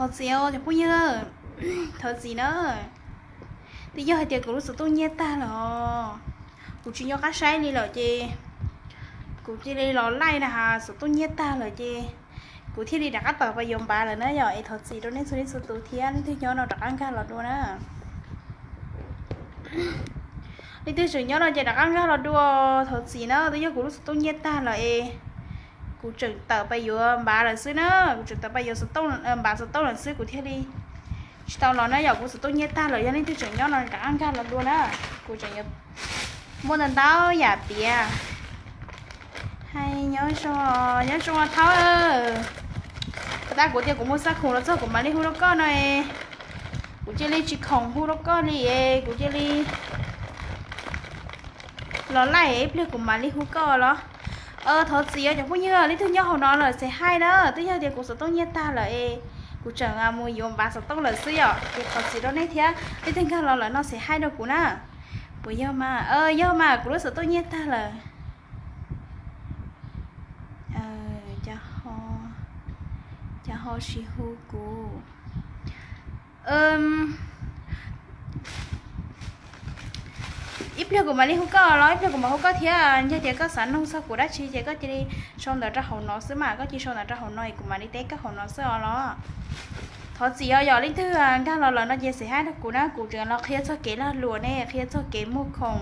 Thov txim os cov phooj ywg, thov txim na. Twb yog hais tias kuv lub xov tooj nyiaj tag lawm os, kuv tsis nco qab saib li lawm ces kuv cia li los laij na has xov tooj nyiaj tag lawm ces kuv thiaj li rov qab tawm pas yuav npav lawm na yom. Es thov txim rau nej txhua leej txhua tus thiab, leej twg nyob no rov qab nkag los dua na. Leej twg tseem nyob no ces rov qab nkag los dua, thov txim na. Twb yog kuv lub xov tooj nyiaj tag lawm es kuv tseem tawm pas yuav npav lawm xwb na, kuv tseem tawm pas yuav npav xov tooj lawm xwb kuv thiaj li tsis tau los na yom. Kuv xov tooj nyiaj tag lawm, yog leej twg tseem nyob no rov qab nkag los dua na. Kuv tseem yuav muaj ntau ntau yam piav. Hais nyob zoo, nyob zoo thab. Tag kuv tias kuv mus xa khoom los txog kuv mam li hu rau koj no, kuv cia li tsis khoom hu rau koj li es kuv cia li los laij ib pliag kuv mam li hu koj los. Thov txim os cov phooj ywg, leej twg nyob hauv no lawm xav hais na, twb yog tias kuv xov tooj nyiaj tag lawm es kuv tseem mus yuav npav xov tooj lawm xwb yom. Ces thov txim rau nej thiab, leej twg nkag los lawm no xav hais rau kuv na. Puas yog mas? Yog mas, kuv lub xov tooj nyiaj tag lawm. Cas ho tsis hu kuv? Ib pliag kuv mam li hu koj los, ib pliag kuv mam hu koj thiab. Yog tias koj xav noog txog kuv dab tsi ces koj cia li sau ntawv rau hauv no xwb mas, koj cia li sau ntawv rau hauv no es kuv mam li teb koj hauv no xwb os los. Thov txim os yom, leej twg nkag los lawm no ces xav hais rau kuv na, kuv tseem los qhia txog kev lag luam ne, qhia txog kev muag khoom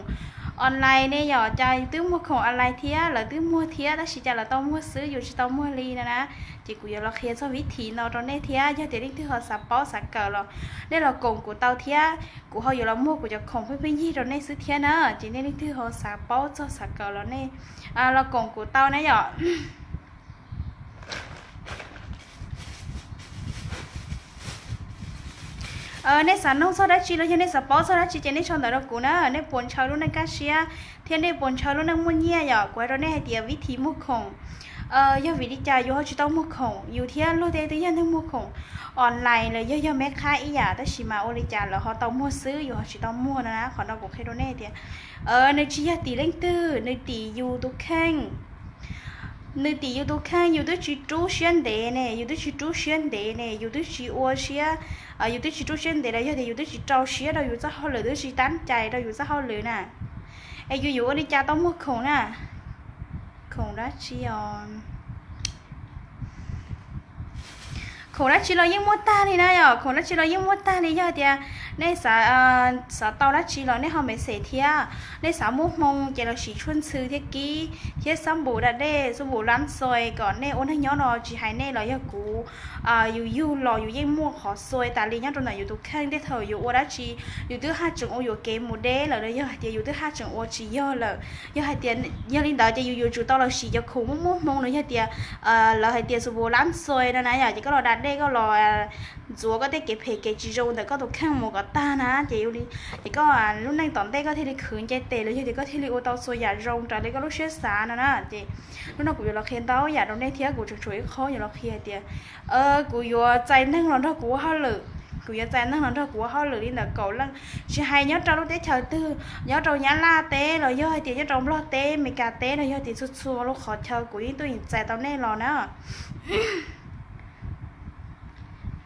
online ne yom. Cas twb muag khoom online thiab, lawv twb muag thiab tab sis cas lawv tau muag xwb yus tsis tau muag li no na. Ces kuv yuav los qhia txog vib thim no rau nej thiab, yog tias leej twg ho xav paub xav kawm los nej los koom kuv tau thiab, kuv ho yuav los muag kuv cov khoom pheej pheej yig rau nej xwb thiab na. Ces nej leej twg ho xav paub txog xav kawm los nej los koom kuv tau na yom. Nej xav noog txog dab tsi los yog nej xav paub txog dab tsi ces nej sau ntawv rau kuv na. Nej puas ntshaw lub neej kaj siab thiab nej puas ntshaw lub neej muaj nyiaj yom? Kuv hais rau nej hais tias vib thim muag khoom, yog vim li cas yus ho tsis tau muag khoom, yus thiab luag tej twb yog neeg muag khoom online los yog yog me qhab ib yam tab sis mas ua li cas lawv ho tau muag xwb yus ho tsis tau muag no na. Qhov no kuv qhia rau nej tias nws tsis yog tim leej twg, nws tim yus tus kheej. Nws tim yus tus kheej, yus twb tsis rub siab ntev ne, yus twb tsis rub siab ntev ne, yus twb tsis ua siab, yus twb tsis rub siab ntev los yog tias yus twb tsis rau siab rau yus txoj hauj lwm, twb tsis tab cai rau yus txoj hauj lwm na. Es yus yuav ua li cas tau muag khoom na? Khoom dab tsi os? Khoom dab tsi los yeej muaj tag li na yom, khoom dab tsi los yeej muaj tag li. Yog tias nej xav tau dab tsi los nej ho message thiab. Nej xav muaj hmoo ces los siv tshuaj ntxhw thiab kib thiab xab npum da dej, xab npum lab xois kom nej ua neeg nyob no tsis hais nej los yog kuv, yus yug los yus yeej muaj qhov xuav tas li nyob rau ntawm yus tus kheej. Tej thaum yus ua dab tsi yus twb haj tseem ua yuam kev mus deb lawm los yog hais tias yus twb haj tseem ua tsis yog lawm. Yog hais tias yog li ntawd ces yus yuav tsum tau los siv cov khoom muaj muaj hmoo no. Yog tias lawv hais tias xab npum lab xois no na yom, ces koj los da dej, koj los ntxuav koj tej kev phem kev tsis zoo ntawm koj tus kheej mus kom tag na. Ces ces koj lub neej tom ntej koj thiaj li khwv nce tes los yog tias koj thiaj li ua tau txhua yam zoo raws li koj lub siab xav no na. Ces hnub no kuv yuav los qhia ntau yam rau nej thiab, kuv tseem tshuav ib qho yuav los qhia tias kuv yuav txais neeg los nrog kuv ua hauj lwm. Kuv yuav txais neeg los nrog kuv ua hauj lwm li ntawm kaum leej, tsis hais nyob rau lub teb chaws twg, nyob rau Nyab Laj teb los yog hais tias nyob rau Nplog teb, Mes Kas teb los yog tias txhua txhua lub qhov chaw kuv yeej tuaj yeem txais tau nej los na.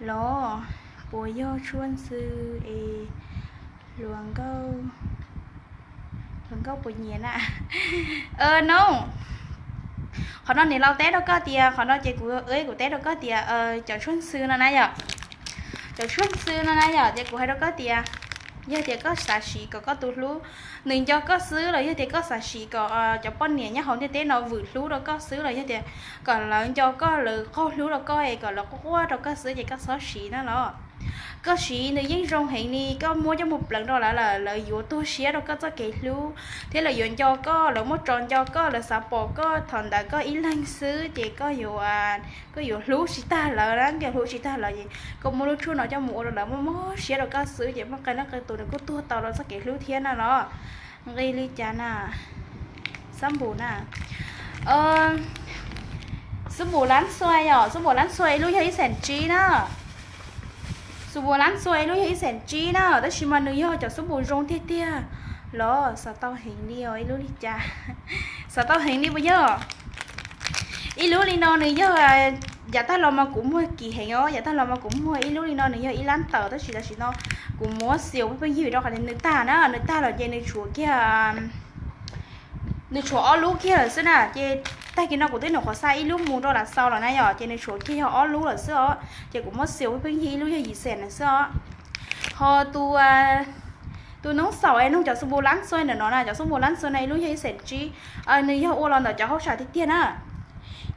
Los puas yog tshuaj ntxhw es hluas nkauj, hluas nkauj puas nyiam na? No, qhov no niam laus teb rau koj tias, qhov no ces kuv, kuv teb rau koj tias cov tshuaj ntxhw no na yom. Cov tshuaj ntxhw no na yom, ces kuv hais rau koj tias yog tias koj xav siv kom koj tus hlub nws nco koj xwb los yog tias koj xav siv kom cov poj niam nyob hauv ntiaj teb no vwm hlub rau koj xwb los yog tias kom lawv nco koj, lawv qaug hlub rau koj es kom lawv quaj quaj rau koj xwb ces koj txhob siv na los. Koj siv nws yeej zoo heev li, koj muab coj mus pleev rau lawv lawm lawv yuav tuag siab rau koj txoj kev hlub thiab lawv yuav nco koj, lawv muab tso nco koj, lawv xav pom koj thaum ntawd koj ib leeg xwb ces koj yuav, koj yuav hlub tsis tag lawv na, koj yuav hlub tsis tag lawv ces koj muab lub tshuaj no coj mus ua rau lawv mob mob siab rau koj xwb ces muaj qee leej qee tus nws kuj tuag tau rau txoj kev hlub thiab na los. Nqi li cas na? Xab npum na. Xab npum lab xois yom, xab npum lab xois ib lub yog ib xees tsib na. Xab npum lab xois ib lub yog ib xees tsib na, tab sis mas nws yog cov xab npum zoo tiag tiag los xav tau heev li os, ib lub li cas? Xav tau heev li puas yog? Ib lub li no nws yog Yav tag los mas kuv muag kim heev os, yav tag los mas kuv muag ib lub li no nws yog ib lab tawm, tab sis tam sim no kuv muab xi pheej pheej ywg rau qhov nws tag na, nws tag los ces nws tshuav kiag nws tshuav ob lub kiag lawm xwb na. Ces tag kis no kuv twb nyuam qhuav xa ib lub mus rau lam xaus lawm na yom, ces nws tshuav kiag yog ob lub lawm xwb os. Ces kuv muab xi pheej pheej ywg ib lub yog yim xees lawm xwb os. Ho tus, tus noob xaum es noog cov xu npu lab xua ntawm no na, cov xu npu lab xua no ib lub yog ib xees tsib. Nws yog ua los ntawm cov hauj sam tiag tiag na.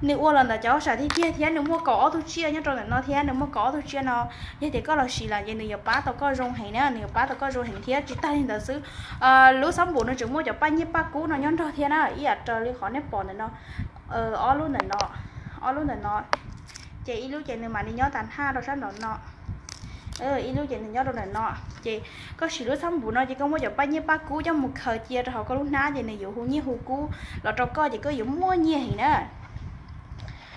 Nws ua los ntawm cov hauj sam tiag tiag thiab nws muaj kaum ob tug tsiaj nyob rau ntawm no thiab, nws muaj kaum ob tug tsiaj no. Yog tias koj los siv lawm ces nws yuav pab tau koj zoo heev na, nws yuav pab tau koj zoo heev thiab. Tsis tag li ntawd xwb, lub xab npum no tseem muaj cov paj nyiaj paj kub no nyob nrog thiab na, ib yam raws li qhov nej pom ntawm no. Ob lub ntawm no, ob lub ntawm no, ces ib lub ces nws mam li nyob tas hnaj rau sab nraum no, ib lub ces nws nyob rau ntawm no. Ces koj siv lub xab npum no ces koj muab cov paj nyiaj paj kub coj mus khaws cia rau hauv koj lub hnab ces nws yuav hu nyiaj hu kub los rau koj ces koj yuav muaj nyiaj heev na.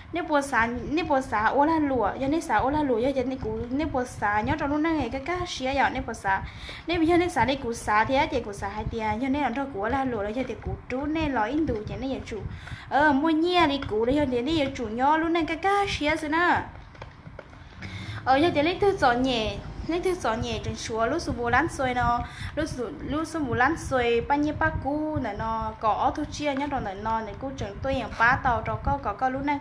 Nej puas xav, nej puas xav ua lag luam? Yog nej xav ua lag luam, yog tias nej puas xav nyob rau lub neej kaj kaj siab yom, nej puas xav? Nej yog nej xav li kuv xav thiab ces kuv xav hais tias yog nej los nrog kuv ua lag luam los yog tias kuv rub nej los ib ntus ces nej yuav tsum muaj nyiaj li kuv los yog tias nej yuav tsum nyob lub neej kaj kaj siab xwb na. Yog tias leej twg txom nyem, leej twg txom nyem tseem tshuav lub xu npu lab xua no, lub xu npu lab xua paj nyiaj paj kub ntawm no, kaum ob tug tsiaj nyob rau ntawm no nws kuj tseem tuaj yeem pab tau rau koj kom koj lub neej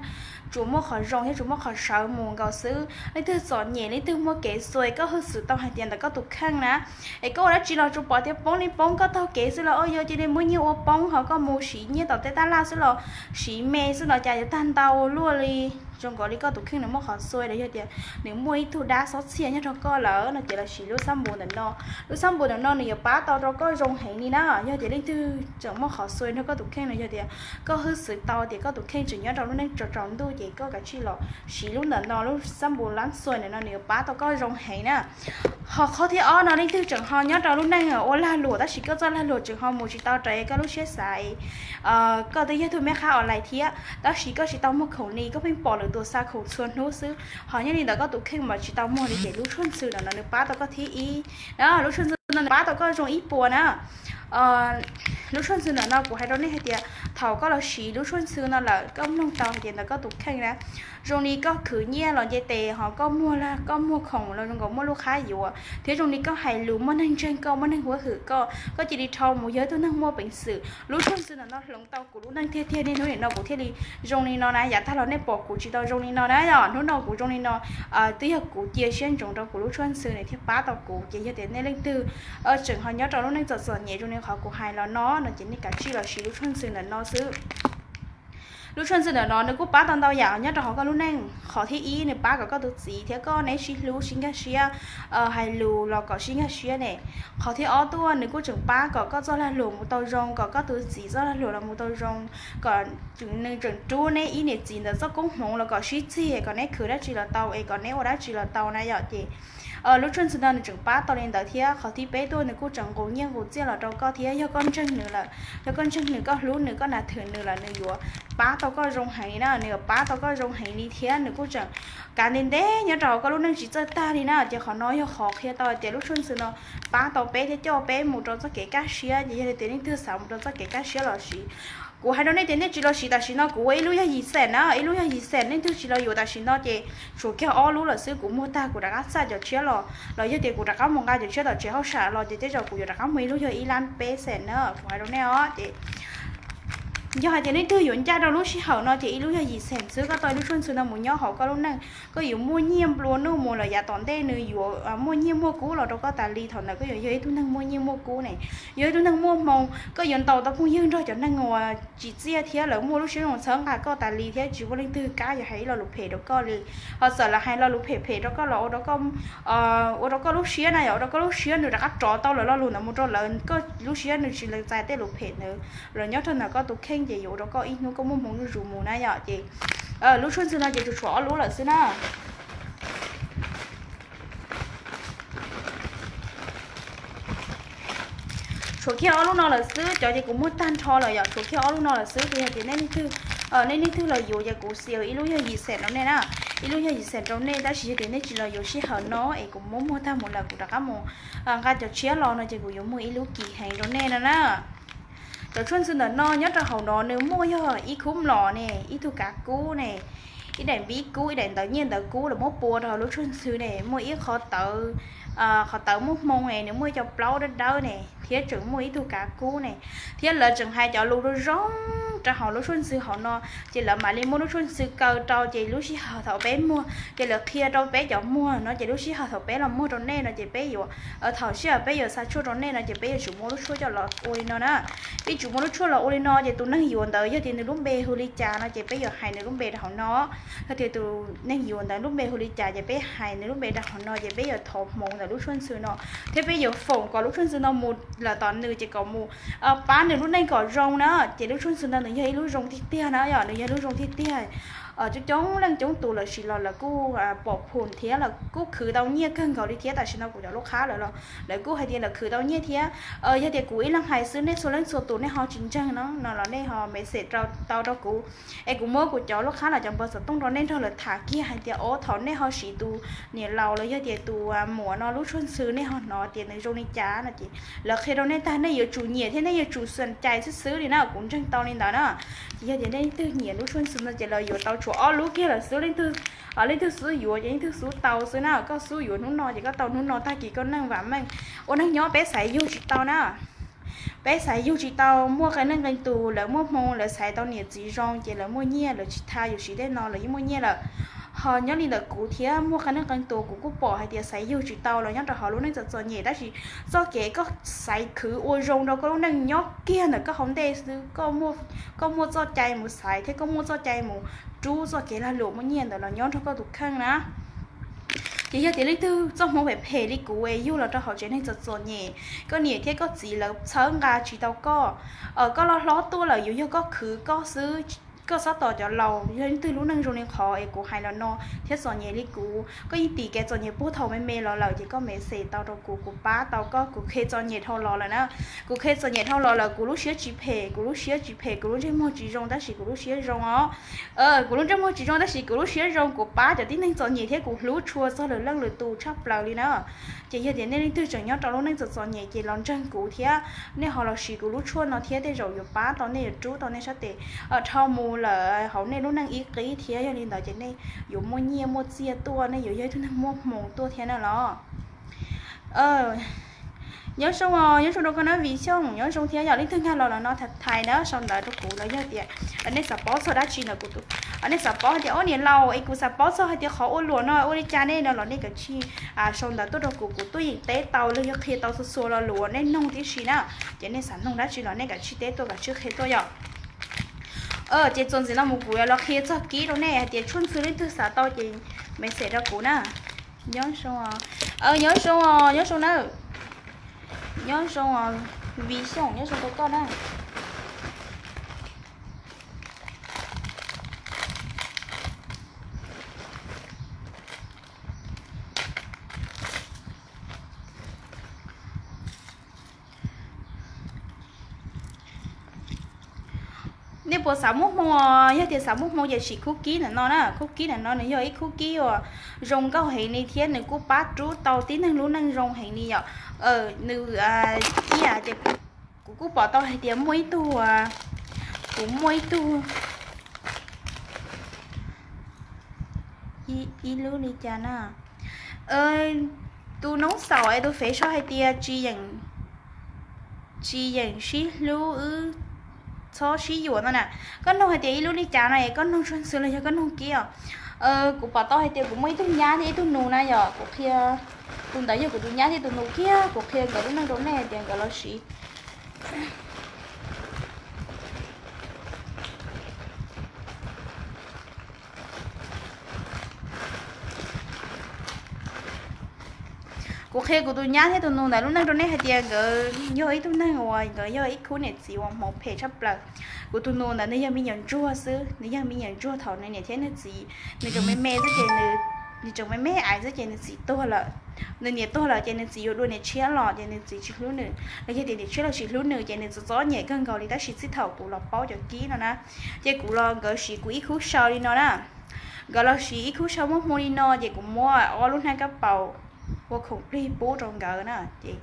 tsuas muaj qhov zoo thiab tsuas muaj qhov sawv mus nkaus xwb. Leej twg txom nyem, leej twg muaj kev xua, koj hwj xwm tau hais tias ntawm koj tus kheej na, es koj ua dab tsi los tsuas pom tias poob li poob, koj taug kev xwb los ua yog cia li muaj nyiaj ua poob, ho koj mus siv nyiaj tom tej tab laj xwb los siv me xwb no cas yuav tag ntau luaj li. Zoo nkaus li koj tus kheej nws muaj qhov xua los yog tias nws muaj ib tug dab xob txhiaj nyob rau koj lawm no ces los siv lub xab npum ntawm no. Lub xab npum ntawm no nws yuav pab tau rau koj zoo heev li na. Yog tias leej twg tseem muaj qhov xua nrog koj tus kheej no, yog tias koj hwj xwm tau tias koj tus kheej tseem nyob rau lub neej tsaus tsaus ntuj ces koj kav tsij los siv lub ntawm no, lub xab npum lab xua ntawm no nws yuav pab tau koj zoo heev na. Ho qhov thib ob no, leej twg tseem ho nyob rau lub neej ua lag luam tab sis koj txoj lag luam tseem ho mus tsis tau raws koj lub siab xav, koj twb yog tug meb qhab online thiab tab sis koj tsis tau muag khoom li, koj pheej pom lwm tus xa khoom txhua hnub xwb, ho nyob li ntawd koj tus kheej mas tsis tau muag li ces lub tshuaj ntxhw ntawm no nws pab tau koj thib ib na, lub tshuaj ntxhw no nws pab tau koj zoo ib puas na. Lub tshuaj ntxhw ntawm no kuv hais rau nej hais tias thaum koj los siv lub tshuaj ntxhw no lawm koj mloog tau hais tias ntawm koj tus kheej na, zoo li koj khwv nyiaj los nce tes ho koj muag, koj muag khoom los zoo nkaus muaj lub qhab yuav, thiab zoo li koj hais lus muaj neeg ntseeg koj, muaj neeg huab hwm koj, koj cia li dhau mus yog ib tug neeg muaj peev xwm. Lub tshuaj ntxhw ntawm no hloov tau kuv lub neej tiag tiag niaj hnub nim no kuv thiaj li zoo li no na. Yav tag los nej pom kuv tsis tau zoo li no na, yog hnub no kuv zoo li no twb yog kuv cia siab ntsoov rau kuv lub tshuaj ntxhw nws thiaj pab tau kuv. Ces yog tias nej leej twg tseem ho nyob rau lub neej txom txom nyem zoo li qhov kuv hais los no no ces nej kav tsij los siv lub tshuaj ntxhw ntawm no xwb. Lub tshuaj ntxhw ntawm no nws kuj pab tau ntau yam nyob rau hauv koj lub neej. Qhov thib ib nws pab kom koj tus txiv thiab koj neb sib hlub sib nkag siab, hais lus los kom sib nkag siab ne. Qhov thib ob tuaj nws kuj tseem pab kom koj txoj lag luam mus tau zoo, kom koj tus txiv txoj lag luam los mus tau zoo, kom nws tseem rub neb ib niam txiv ntawd txoj koob hmoov los kom sib txig kom neb khwv dab tsi los tau es kom neb ua dab tsi los tau na yom. Ces lub tshuaj ntxhw no nws tseem pab tau li ntawd thiab. Qhov thib peb tuaj nws kuj tseem nqus nyiaj nqus txiaj los rau koj thiab. Yog koj ntseeg nws lawm, yog koj ntseeg nws, koj hlub nws, koj nas thwm nws lawm nws yuav pab tau koj zoo heev na, nws yuav pab tau koj zoo heev li thiab nws kuj tseem kav ntev ntev nyob rau hauv koj lub neej tsis txawj tag li na. Ces qhov no yog qhov qhia tau tias lub tshuaj ntxhw no pab tau peb thiab coj peb mus rau txoj kev kaj siab. Ces yog li tias leej twg xav mus rau txoj kev kaj siab los siv. Kuv hais rau nej tias nej tsis los siv tam sim no kuv ua ib lub yog yim xees na, ib lub yog yim xees, leej twg tsis los yuav tam sim no ces tshuav kiag ob lub lawm xwb, kuv muag tag kuv rov qab xa cov tshiab los, los yog tias kuv rov qab mus nqa cov tshiab tom tsev hauj sam los ces tej zaum kuv yuav rov qab muag ib lub yog ib lab peb xees na, kuv hais rau nej os. Ces yog hais tias leej twg yuav ncaj rau lub sij hawm no ces ib lub yog yim xees xwb, koj tau ib lub tshuaj ntxhw no mus nyob hauv koj lub neej, koj yuav muaj nyiaj nplua nuj mus lawm yav tom ntej, nws yuav muaj nyiaj muaj kub los rau koj tas li. Thaum ntawd koj yuav yog ib tug neeg muaj nyiaj muaj kub ne, yog ib tug neeg muaj hmoo, koj yuav ntaus tau phooj ywg nrog cov neeg uas tsim txiaj thiab lawv muaj lub siab zoo txhawb nqa koj tas li thiab tsis muaj leej twg kam yuav hais ib lo lus phem rau koj li. Ho txawm lawv hais lo lus phem phem rau koj los ua rau koj lub siab na, yog ua rau koj lub siab nws rov qab rov tau lawv lo lus ntawd mus rau lawv, koj lub siab nws tsis lees txais tej lus phem ntawd los nyob rau ntawm koj tus kheej ces yuav ua rau koj ib hnub koj muaj hmoo zuj zus mus na yom. Ces lub tshuaj ntxhw no ces tsuas tshuav ob lub lawm xwb na. Tshuav kiag ob lub no lawm xwb, cov ces kuv muag tag nrho lawm yom, tshuav kiag ob lub no lawm xwb. Ces yog tias nej leej twg, nej leej twg los yuav ces kuv xaws ib lub yog yim xees rau nej na, ib lub yog yim xees rau nej, tab sis yog tias nej tsis los yuav sij hawm no es kuv muab muag tag mus lawm kuv rov qab mus nqa cov tshiab los no ces kuv yuav muag ib lub kim heev rau nej no na. Cov tshuaj ntxhw ntawm no nyob rau hauv no nws muaj yog ib khub mlom ne, ib tug kav kub ne, ib daim npib kub, ib daim ntawv nyiaj ntawv kub los muab pua rau hauv lub tshuaj ntxhw ne, muaj ib qhov tawv, qhov tawv muaj hmoo ne, nws muaj ib co plaub dawb dawb ne, thiab tseem muaj ib tug kav kub ne, thiab lawv tseem hais cov lus zoo zoo rau hauv lub tshuaj ntxhw hauv no, ces lawv mam li muab lub tshuaj ntxhw kaw rau, ces lub sij hawm thaum peb muag, ces lawv qhia rau peb cov muag no, ces lub sij hawm thaum peb los muag rau nej no, ces peb yuav, thaum sij hawm peb yuav xa tshuaj rau nej no, ces peb yuav tsum muab lub tshuaj coj los ua li no na. Peb tsum muab lub tshuaj los ua li no, ces tus neeg yuav ntawd yog tias nws lub npe hu li cas no, ces peb yuav hais nws lub npe rau hauv no. Yog tias tus neeg yuav ntawd lub npe hu li cas, ces peb hais nws lub npe rau hauv no, ces peb yuav thov hmoov ntawm lub tshuaj ntxhw no, thiab peb yuav foom kom lub tshuaj ntxhw no mus lawm tom nws, ces kom mus pab nws lub neej kom zoo na. Ces lub tshuaj ntxhw no nws yog ib lub zoo tiag tiag na, yog nws yog lub zoo tiag tiag. Coob coob leej coob tus lawm sim los lawv kuj pom phum thiab lawv kuj khwv tau nyiaj kawg nkaus li thiab. Tam sim no kuv cov lub qhab lawm los lawv kuj hais tias lawv khwv tau nyiaj thiab. Yog tias kuv ib leeg hais xwb, nej txhua leej txhua tus nej ho tsis ntseeg no no los nej ho message tau rau kuv, es kuv muab kuv cov lub qhab los cov npawb xov tooj rau nej nrog lawv tham kiag hais tias, o, thaum nej ho siv tus niam laus los yog tias tus muam no lub tshuaj ntxhw nej ho hnov tias nws zoo li cas no, ces lawv qhia rau nej tag, nej yuav tsum nyiam thiab nej yuav tsum xum cai xwb xwb li na, kuv ntseeg tau li ntawd na. Ces yog tias nej leej twg nyiam lub tshuaj ntxhw no ces lawv yuav tau tshuav ob lub kiag lawm xwb, leej twg, leej twg xub yuav ces leej twg xub tau xwb na. Koj xub yuav hnub no ces koj tau hnub no, tag kis koj neej vam meej. Ua neej nyob peb xaiv yug tsis tau na. Peb xaiv yug tsis tau, muaj qee leej qee tus lawv muaj hmoo lawv xaiv tau niam txiv zoo ces lawv muaj nyiaj lawv tsis tha yus siv tej no lawv yeej muaj nyiaj lawm. Ho nyob li ntawm kuv thiab muaj qee leej qee tus kuv kuj pom hais tias xaiv yug tsis tau los nyob rau hauv lub neej txom txom nyem, tab sis txoj kev koj xaiv khwv ua zoo rau koj lub neej nyob kiag ntawm koj hauv ntej xwb, koj muaj txoj cai mus xaiv thiab koj muaj txoj cai mus rub txoj kev lag luam muaj nyiaj ntawd los nyob nrog koj tus kheej na. Ces yog tias leej twg txoj hmoov phem phem li kuv es yug los rau hauv tsev neeg txom txom nyem, koj niam thiab koj txiv lawv txhawb nqa tsis tau koj, koj loj hlob tuaj lawm yuav yog koj khwv koj xwb, koj txhob tos cov laus. Yog leej twg lub neej zoo li qhov es kuv hais los no thiab txom nyem li kuv, koj yeej tim kev txom nyem puag thaum me me los lawm ces koj message tau rau kuv, kuv pab tau koj. Kuv qhia txom nyem dhau los lawm na, kuv qhia txom nyem dhau los lawm, kuv lub siab tsis phem, kuv lub siab tsis phem, kuv lub ntsej muag tsis zoo tab sis kuv lub siab zoo os. Kuv lub ntsej muag tsis zoo tab sis kuv lub siab zoo, kuv pab cov tib neeg txom nyem thiab kuv hlub tshua txog lwm leej lwm tus tshaj plaws li na. Ces yog tias nej leej twg tseem nyob rau lub neej txom txom nyem ces los ntseeg kuv thiab, nej ho los siv kuv lub tshuaj no thiab tej zaum yuav pab tau nej, yuav rub tau nej sab tes dhau mus lawm hauv nej lub neej ib qib thiab. Yog li ntawd ces nej yuav muaj nyiaj muaj txiaj tuaj, nej yuav yog ib tug neeg muaj hmoo tuaj thiab na los. Nyob zoo, nyob zoo rau koj na Viv Xyooj, nyob zoo thiab. Yog leej twg nkag los los no thaiv na, sau ntawv rau kuv los yog tias nej xav paub txog dab tsi ntawm kuv, nej xav paub hais tias, o niam laus es kuv xav paub txog hais tias qhov ua luam no ua li cas ne no los nej kav tsij sau ntawv tuaj rau kuv, kuv tuaj yeem teb tau los yog qhia tau txhua txhua lo lus uas nej nug tib si na. Ces nej xav nug dab tsi los nej kav tsij teb tuaj, kav tsij qhia tuaj yom. Ces txuas ntxiv no mus kuv yuav los qhia txog kib rau nej hais tias tshuaj ntxhw leej twg xav tau ces message rau kuv na. Nyob zoo, nyob zoo, nyob zoo na. Nyob zoo, Viv Xyooj, nyob zoo rau koj na. Nej puas xav muaj hmoo? Yog tias xav muaj hmoo ces siv khub kib ntawm no na. Khub kib ntawm no nws yog ib khub kib uas zoo nkauj heev li thiab nws kuj pab rub tau tib neeg lub neej zoo heev li yom. Nws, ib yam tias kuv kuj pom tau hais tias muaj ib tug, kuv muaj ib tug, ib lub li cas na, tus noob xaum es tus fev sau hais tias tsis yeem sib hlub wb txhob sib yuam no na. Koj nug hais tias ib lub li cas no es koj nug tshuaj ntxhw los yog koj nug kib os? Kuv pom tau hais tias kuv muaj ib tug nyab thiab ib tug nus na yom, kuv qhia, tus ntawd yog kuv tus nyab thiab tus nus kiag, kuv qhia nkawd lub neej rau nej hais tias nkawd los siv Kuv qhia kuv tus nyab thiab tus nus ntawd lub neej rau nej hais tias nkawd yog ib tug neeg uas nkawd yog ib khub niam txiv uas hmoov phem tshaj plaws. Kuv tus nus ntawd nws yog me nyuam ntsuag xwb, nws yog me nyuam ntsuag thaum nws niam thiab nws txiv, nws tseem me me xwb ces, nws tseem me me aiv xwb ces nws txiv tuag lawm. Nws niam tuag lawm ces nws txiv yuav dua niam tshiab los ces nws txiv tsis hlub nws, los yog tias niam tshiab los tsis hlub nws ces nws txom txom nyem kawg nkaus li. Tab sis txij thaum kuv los paub cov kib no na, ces kuv los nkawd siv kuv ib khub sau li no na. Nkawd los siv ib khub sau muaj hmoo li no ces kuv muab ob lub hnab kab paus ua khoom plig pub rau nkawd na. Ces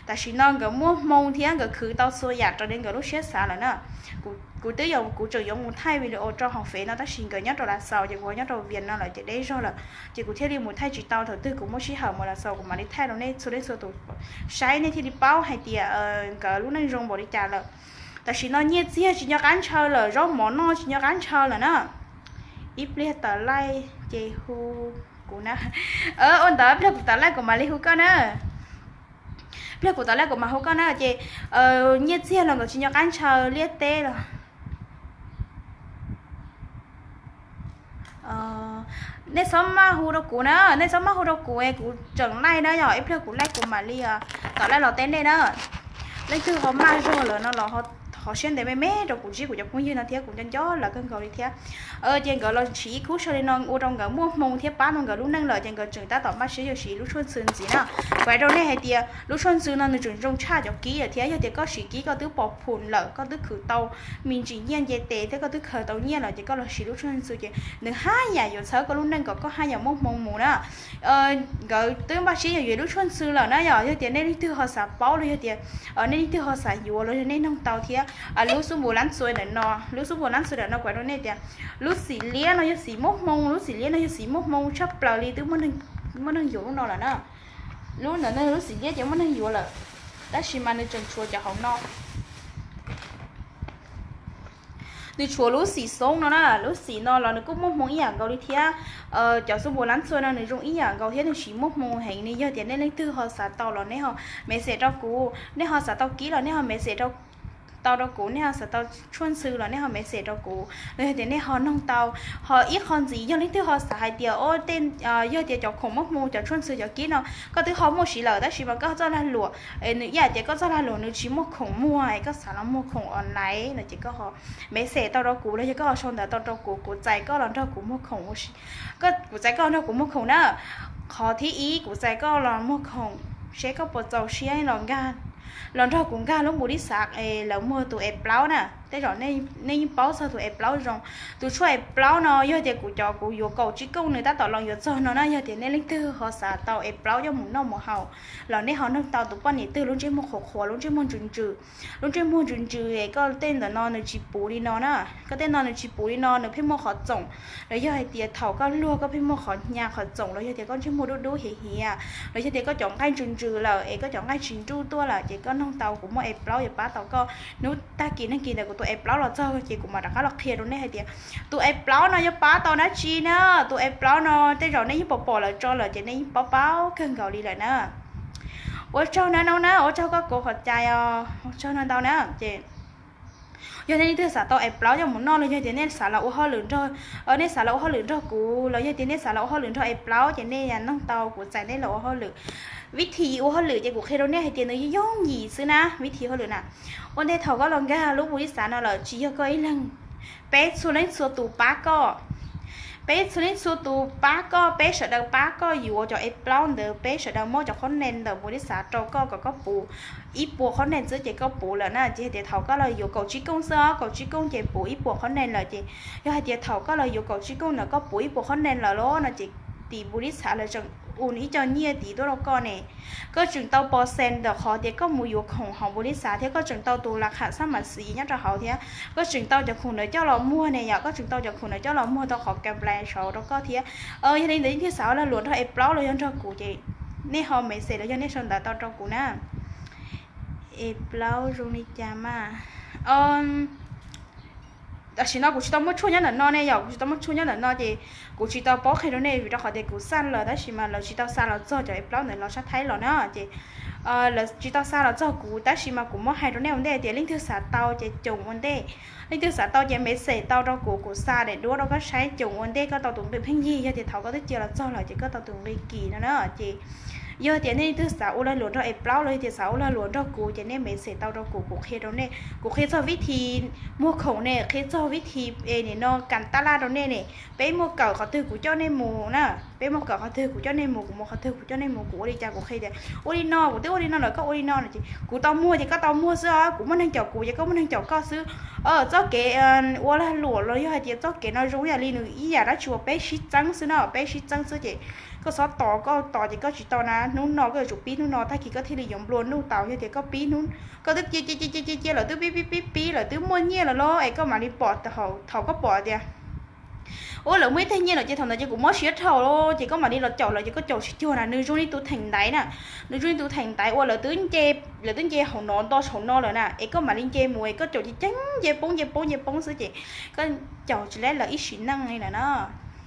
tam sim no nkawd muaj hmoo thiab nkawd khwv tau txhua yam raws li nkawd lub siab xav lawm na. Kuv twb yuav, kuv tseem yuav mus thaij video rau hauv fev no tab sis nkawd nyob rau Lav Xaus ces kuv nyob rau Vias no lawm ces deb zog lawm. Ces kuv thiaj li mus thaij tsis tau, thaum twg kuv muaj sij hawm mus Lav Xaus kuv mam li thaij rau nej txhua leej txhua tus saib, nej thiaj li paub hais tias nkawd lub neej zoo npaum li cas lawm. Tam sim no nyiaj txiag tsis nco qab ntshaw lawm, zaub mov noj tsis nco qab ntshaw lawm na. Ib pliag tawm laij ces hu kuv na. Ua ntawd ib pliag kuv tawm laij kuv mam li hu koj na. Ib pliag kuv tawm laij kuv mam hu koj na. Ces nyiaj txiag los nkawd tsis nco qab ntshaw liaj teb los. Nej txhob maj hu rau kuv na, nej txhob maj hu rau kuv, kuv tseem laij na, yog ib pliag kuv laij kuv mam li tawm laij los teb nej na. Leej twg ho maj zog lawm no los ho siab ntev me me rau kuv ntsib kuv cov phooj ywg no thiab, kuv nco nco lawv kawg nkaus li thiab. Ces nkawd los siv ib khub saw li no ua rau nkawd muaj hmoo thiab pab tau nkawd lub neej lawm ces nkawd tseem tab tom maj siab yuav siv lub tshuaj ntxhw ntxiv na. Kuv hais rau nej hais tias lub tshuaj ntxhw no nws tseem zoo tshaj cov kib lawm thiab, yog tias koj siv kib koj twb pom phum lawm, koj twb khwv tau me ntsis nyiaj nce tes thiab koj twb khaws tau nyiaj lawm ces koj los siv lub tshuaj ntxhw ces nws haj yam yuav txhawb koj lub neej kom koj haj yam muaj hmoo mus na. Nkawd twb npaj siab yog yuav lub tshuaj ntxhw lawm na, yog, yog tias nej leej twg ho xav paub los yog tias nej leej twg ho xav yuav los yog nej noog tau thiab. Lub xub npus lab txua ntawm no, lub xub npus lab txua ntawm no kuv hais rau nej tias lub xim liab no yog xim muaj hmoo, lub xim liab no yog xim muaj hmoo tshaj plaws li, twb muaj neeg yuav lub no lawm na. Lub ntawm no lub xim liab ces muaj neeg yuav lawm, tab sis mas nws tseem tshuav cov hauv no. Nws tshuav lub xim xoob no na, lub xim no los nws kuj muaj hmoo ib yam nkaus li thiab. Cov xub npus lab txua no nws zoo ib yam nkaus thiab nws siv muaj hmoo heev li. Yog tias nej leej twg ho xav tau los nej ho message rau kuv, nej ho xav tau kib los nej ho message tau rau kuv, nej ho xav tau tshuaj ntxhw los nej ho message rau kuv, los yog tias nej ho noog tau. Ho ib qho ntxiv yog leej twg ho xav hais tias, yog tias cov khoom muaj hmoo cov tshuaj ntxhw cov kib no koj twb ho muaj siv lawm tab sis mas koj txoj lag luam, nws ib yam tias koj txoj lag luam nws tsis muaj khoom muag es koj xav los muag khoom online no ces koj ho message tau rau kuv los yog koj ho sau ntawv tau rau kuv, kuv txais koj los nrog kuv muag khoom, kuv txais koj los nrog kuv muag khoom na. Qhov thib ib kuv txais koj los muag khoom, seb koj puas txaus siab los nkag, los nrog kuv nkag lub npus lis xav es lawv muag tus es plaub na. Tej zaum nej yeej paub txog tus es plaub zoo. Tus tshuaj es plaub no yog tias kuv cov kuv yuav kaum tsib kooj nws tab tom los yuav txog no na, yog tias nej leej twg ho xav tau es plaub coj mus noj mus haus los nej ho noog tau tus poj niam twg lub ntsej muag qhuav qhuav, lub ntsej muag ntsws ntsws, lub ntsej muag ntsws ntsws es koj tej ntawm no nws tsis puv li no na. Koj tej no nws tsis puv li no, nws pheej muaj qhov txoom, los yog hais tias thaum koj luag koj pheej muaj qhov hnyav qhov txoom, los yog tias koj ntsej muag dub dub hiav hiav, los yog tias koj cov nqaij ntsws ntsws lawm es koj cov nqaij tsis nruj tuaj lawm ces koj noog tau kuv muaj es plaub yuav pab tau koj. Hnub tag kis neeg kis ntawd kuv tus es plaub los txog ces kuv mam rov qab los qhia rau nej hais tias tus es plaub no yuav pab tau dab tsi na. Tus es plaub no tej zaum nej yeej pom pom lawv tso lawm ces nej yeej paub paub kawg nkaus li lawm na. Ua tsaug na no na, ua tsaug koj koom qhov cai os, ua tsaug no ntau na. Ces yog nej leej twg xav tau es plaub coj mus noj los yog tias nej xav los ua hauj lwm nrog, nej xav los ua hauj lwm nrog kuv los yog tias nej xav los ua hauj lwm nrog es plaub ces nej noog tau kuv txais nej los ua hauj lwm. Vib thim ua hauj lwm ces kuv qhia rau nej hais tias nws yooj yim xwb na, vib thim hauj lwm na. Ua ntej thaum koj los nkag lub npus lis xav no lawm tsis yog koj ib leeg, peb txhua leej txhua tus pab koj. Peb txhua leej txhua tus pab koj, peb sawv daws pab koj yuav cov es plaub ntawd, peb sawv daws muab cov qhob nees ntawm npus lis xav rau koj kom koj puv ib puas qhob nees xwb ces koj puv lawm na. Ces hais tias thaum koj los yuav kaum tsib kooj xwb os, kaum tsib kooj ces puv ib puas qhob nees lawm ces yog hais tias thaum koj los yuav kaum tsib kooj ntawd koj puv ib puas qhob nees lawm los no ces tim npus lis xav lawv tseem ua ib co nyiaj tid tuaj rau koj ne. Koj tseem tau pos xees ntawm qhov tias koj mus yuav khoom hauv npus lis xav thiab koj tseem tau tus las kham xab mas xis nyob rau hauv thiab koj tseem tau cov khoom ntawd coj los muag ne yom, koj tseem tau cov khoom ntawd coj los muag tau qhov kam plais saud rau koj thiab. Yog li ntawd leej twg xav ua lag luam nrog es plaub los yog nrog kuv ces nej ho message los yog nej sau ntawv tau rau kuv na. Es plaub zoo li cas mas, tam sim no kuv tsis tau muaj tshuaj nyob ntawm no ne yom, kuv tsis tau muaj tshuaj nyob ntawm no ces kuv tsis tau paub qhia rau nej vim rau qhov tias kuv xa lawm tab sis mas lawv tsis tau xa los txog cov es plaub ntawd los sab Thaib los na ces lawv tsis tau xa los txog kuv tab sis mas kuv muab hais rau nej ua ntej hais tias leej twg xav tau ces coom ua ntej, leej twg xav tau ces message tau rau kuv, kuv xa daim duab rau koj saib coom ua ntej koj tau tus nqi pheej yig, yog tias thaum koj twb cia los txog lawm ces koj tau tus nqi kis no na ces yog tias nej leej twg xav ua lag luam nrog es plaub los yog tias xav ua lag luam nrog kuv ces nej message tau rau kuv, kuv qhia rau nej, kuv qhia txog vib thim muag khoom ne, qhia txog vib thim es nim no kam tab laj rau nej ne. Peb muaj kawm qhov twg kuv coj nej mus na, peb muaj kawm qhov twg kuv coj nej mus, kuv mus qhov twg kuv coj nej mus, kuv ua li cas kuv qhia tias ua li no, kuv twb ua li no lawm koj ua li no no ces kuv tau muag ces koj tau muag xwb os, kuv muaj neeg caum kuv ces koj muaj neeg caum koj xwb. Txoj kev ua lag luam los yog hais tias txoj kev no zoo ib yam li nws ib yam dab tsi uas peb sib txeeb xwb no, peb sib txeeb xwb ces koj txhob tos, koj tos ces koj tsis tau na, hnub no, koj yuav tsum pib hnub no, tag kis koj thiaj li yuav nplua nuj tau. Yog tias koj pib hnub, koj twb cia cia cia cia cia cia lawm, twb pib pib pib pib lawm, twb muaj nyiaj lawm los es koj mam li pom thaum koj pom tias ua lawv muaj ib teg nyiaj lawm ces thaum ntawd ces kuv mob siab dhau lawm ces koj mam li los caum lawv ces koj caum tsis cuag na. Nws zoo li tus theem ntaiv na, nws zoo li tus theem ntaiv uas lawv twb nce, lawv twb nce hauv no nto hauv no lawm na, es koj mam li nce mus es koj caum ces ceeb nce poob nce poob nce poob xwb ces koj caum tsis laib lawv ib sim neej li lawm na.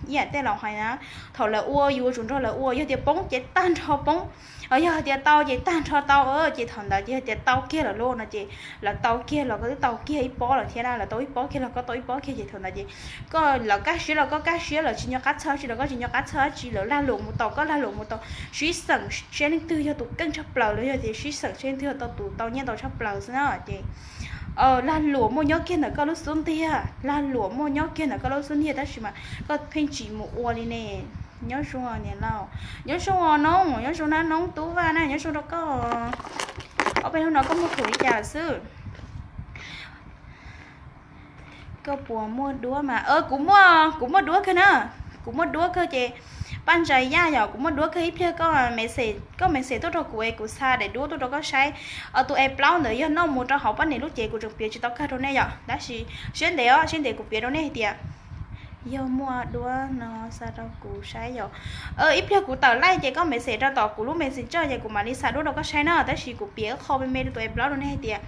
Ib yam tej laus hais na, thaum lawv ua yus yuav tsum nrog lawv ua, yog tias poob ces tag nrho poob, yog tias tau ces tag nrho tau, ces thaum ntawd ces yog tias tau kiag lawm lauj no ces lawv tau kiag los koj twb tau kiag ib pob lawm thiab na, lawv tau ib pob kiag los koj tau ib pob kiag ces thaum ntawd ces koj lawv kaj siab los koj kaj siab, lawv tsis nco qab txhawj dab tsi los koj tsis nco qab txhawj dab tsi, lawv lag luam mus tau koj lag luam mus tau, sib xeem seb leej twg yog tus keej tshaj plaws los yog tias sib xeem seb leej twg yog tau tus tau nyiaj ntau tshaj plaws xwb na. Ces lag luam muaj nyob kiag ntawm koj lub xub ntiag, lag luam muaj nyob kiag ntawm koj lub xub ntiag tab sis mas koj pheej tsis mus ua li ne. Nyob zoo niam laus, nyob zoo os noob, nyob zoo na noob Tub Vaj na, nyob zoo rau koj. Ob peb hnub no koj muag khoom li cas lawm xwb? Koj puas muaj duab mas? Kuv muaj, kuv muaj duab kawg na, kuv muaj duab kawg ces Paj Ntsa Yaj yom, kuv muaj duab kawg. Ib pliag koj message, koj message tuaj rau kuv es kuv xa daim duab tuaj rau koj saib. Tus es plaub ntawd yog noj mus rau hauv poj niam lub cev, kuv tseem piav tsis tau kawg rau nej yom, tab sis siab ntev os, siab ntev kuv piav rau nej hais tias yog muaj duab no xa rau kuv saib yom. Ib pliag kuv tawm laij ces koj message rau tom kuv lub Messenger ces kuv mam li xa duab rau koj saib na, tab sis kuv piav ib qho me me rau tus es plaub rau nej hais tias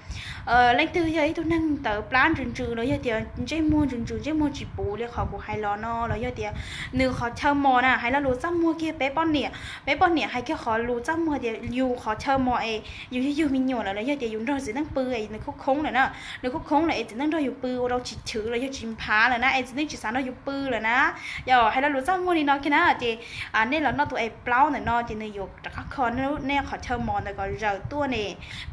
leej twg yog ib tug neeg tawv plab ntsws ntsws los yog tias ntsej muag ntsws ntsws, ntsej muag tsis puv li qhov kuv hais los no los yog tias nws qhov chaw mos na, hais lo lus txaj muag kiag peb poj niam, peb poj niam hais kiag qhov lus txaj muag tias yus qhov chaw mos es yus yug yug me nyuam lawm los yog tias yus nrog txiv neej pw es nws khoob khoob lawm na, nws khoob khoob lawm es txiv neej nrog yus pw ua rau tsis chwv los yog tsis nphav lawm na, es txiv neej tsis xav nrog yus pw lawm na. Yog hais lo lus txaj muag li no kiag na ces nej los noj tus es plaub ntawm no ces nws yuav rov qab kho nej qhov chaw mos ntawd kom zawm tuaj ne,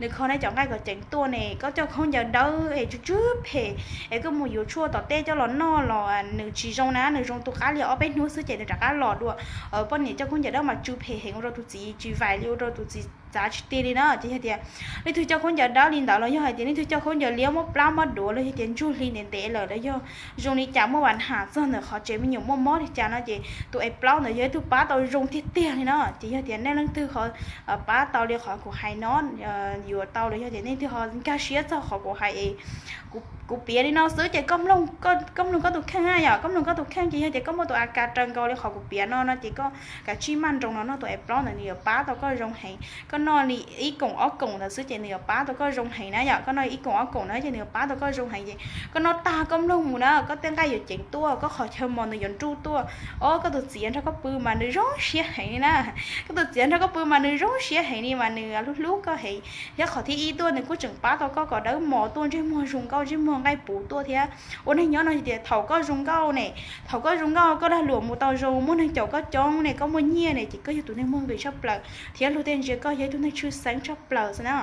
nws kho nej cov nqaij kom ceev tuaj ne. Koj coj khaub ncaws dawb es tsw tsw phem es koj mus yuav tshuaj tom teb coj los noj los nws tsis zoo na, nws zoo tu qab li ob peb hnub xwb ces nws rov qab los dua. Poj niam coj khaub ncaws dawb mas tsw phem heev ua rau tus txiv tsis vais li, ua rau tus txiv txav tsis ti li na. Ces yog tias leej twg coj khaub ncaws dawb li ntawd los yog hais tias leej twg coj khaub ncaws liab muab plab muab duav los yog tias ntsuag hli ntev ntev lawm los yog zoo li cas muaj vas ham txog ntawm qhov tsev me nyuam muaj mob li cas no ces tus es plaub ntawd yog ib tug pab tau zoo tiag tiag li na. Ces yog tias nej leej twg ho pab tau li qhov kuv hais no, yuav tau los yog tias nej twg ho nkag siab txog qhov kuv hais es kuv piav li no xwb ces koj mloog koj tus kheej na yom, koj mloog koj tus kheej ces yog tias koj muaj tus a kas raws nkaus li qhov kuv piav no no ces koj kav tsij maj nroos no noj tus es plaub ntawd nws yuav pab tau koj zoo heev. Koj noj li ib koom ob koom ntawd xwb ces nws yuav pab tau koj zoo heev na yom. Koj noj ib koom ob koom na ces nws yuav pab tau koj zoo heev ces koj noj tag koj mloog mus na koj tej nqaij yuav ceev tuaj, koj qhov chaw mos nws yuav nruj tuaj. Os, koj tus txiv nrog koj pw mas nws zoo siab heev li na. Koj tus txiv nrog koj pw mas nws zoo siab heev li mas nws hlub hlub koj heev. Thiab qhov thib ib tuaj nws kuj tseem pab tau koj kom dawb mos tuaj, ntsej muag zoo nkauj, ntsej muag nqaij puv tuaj thiab. Ua neej nyob no tias thaum koj zoo nkauj ne, thaum koj zoo nkauj koj lag luam mus tau zoo, muaj neeg caum koj coob ne, koj muaj nyiaj ne ces koj yog tus neeg muaj nqis tshaj plaws thiab luag tej ntsia koj yog ib tug neeg tshwj xeeb tshaj plaws xwb na.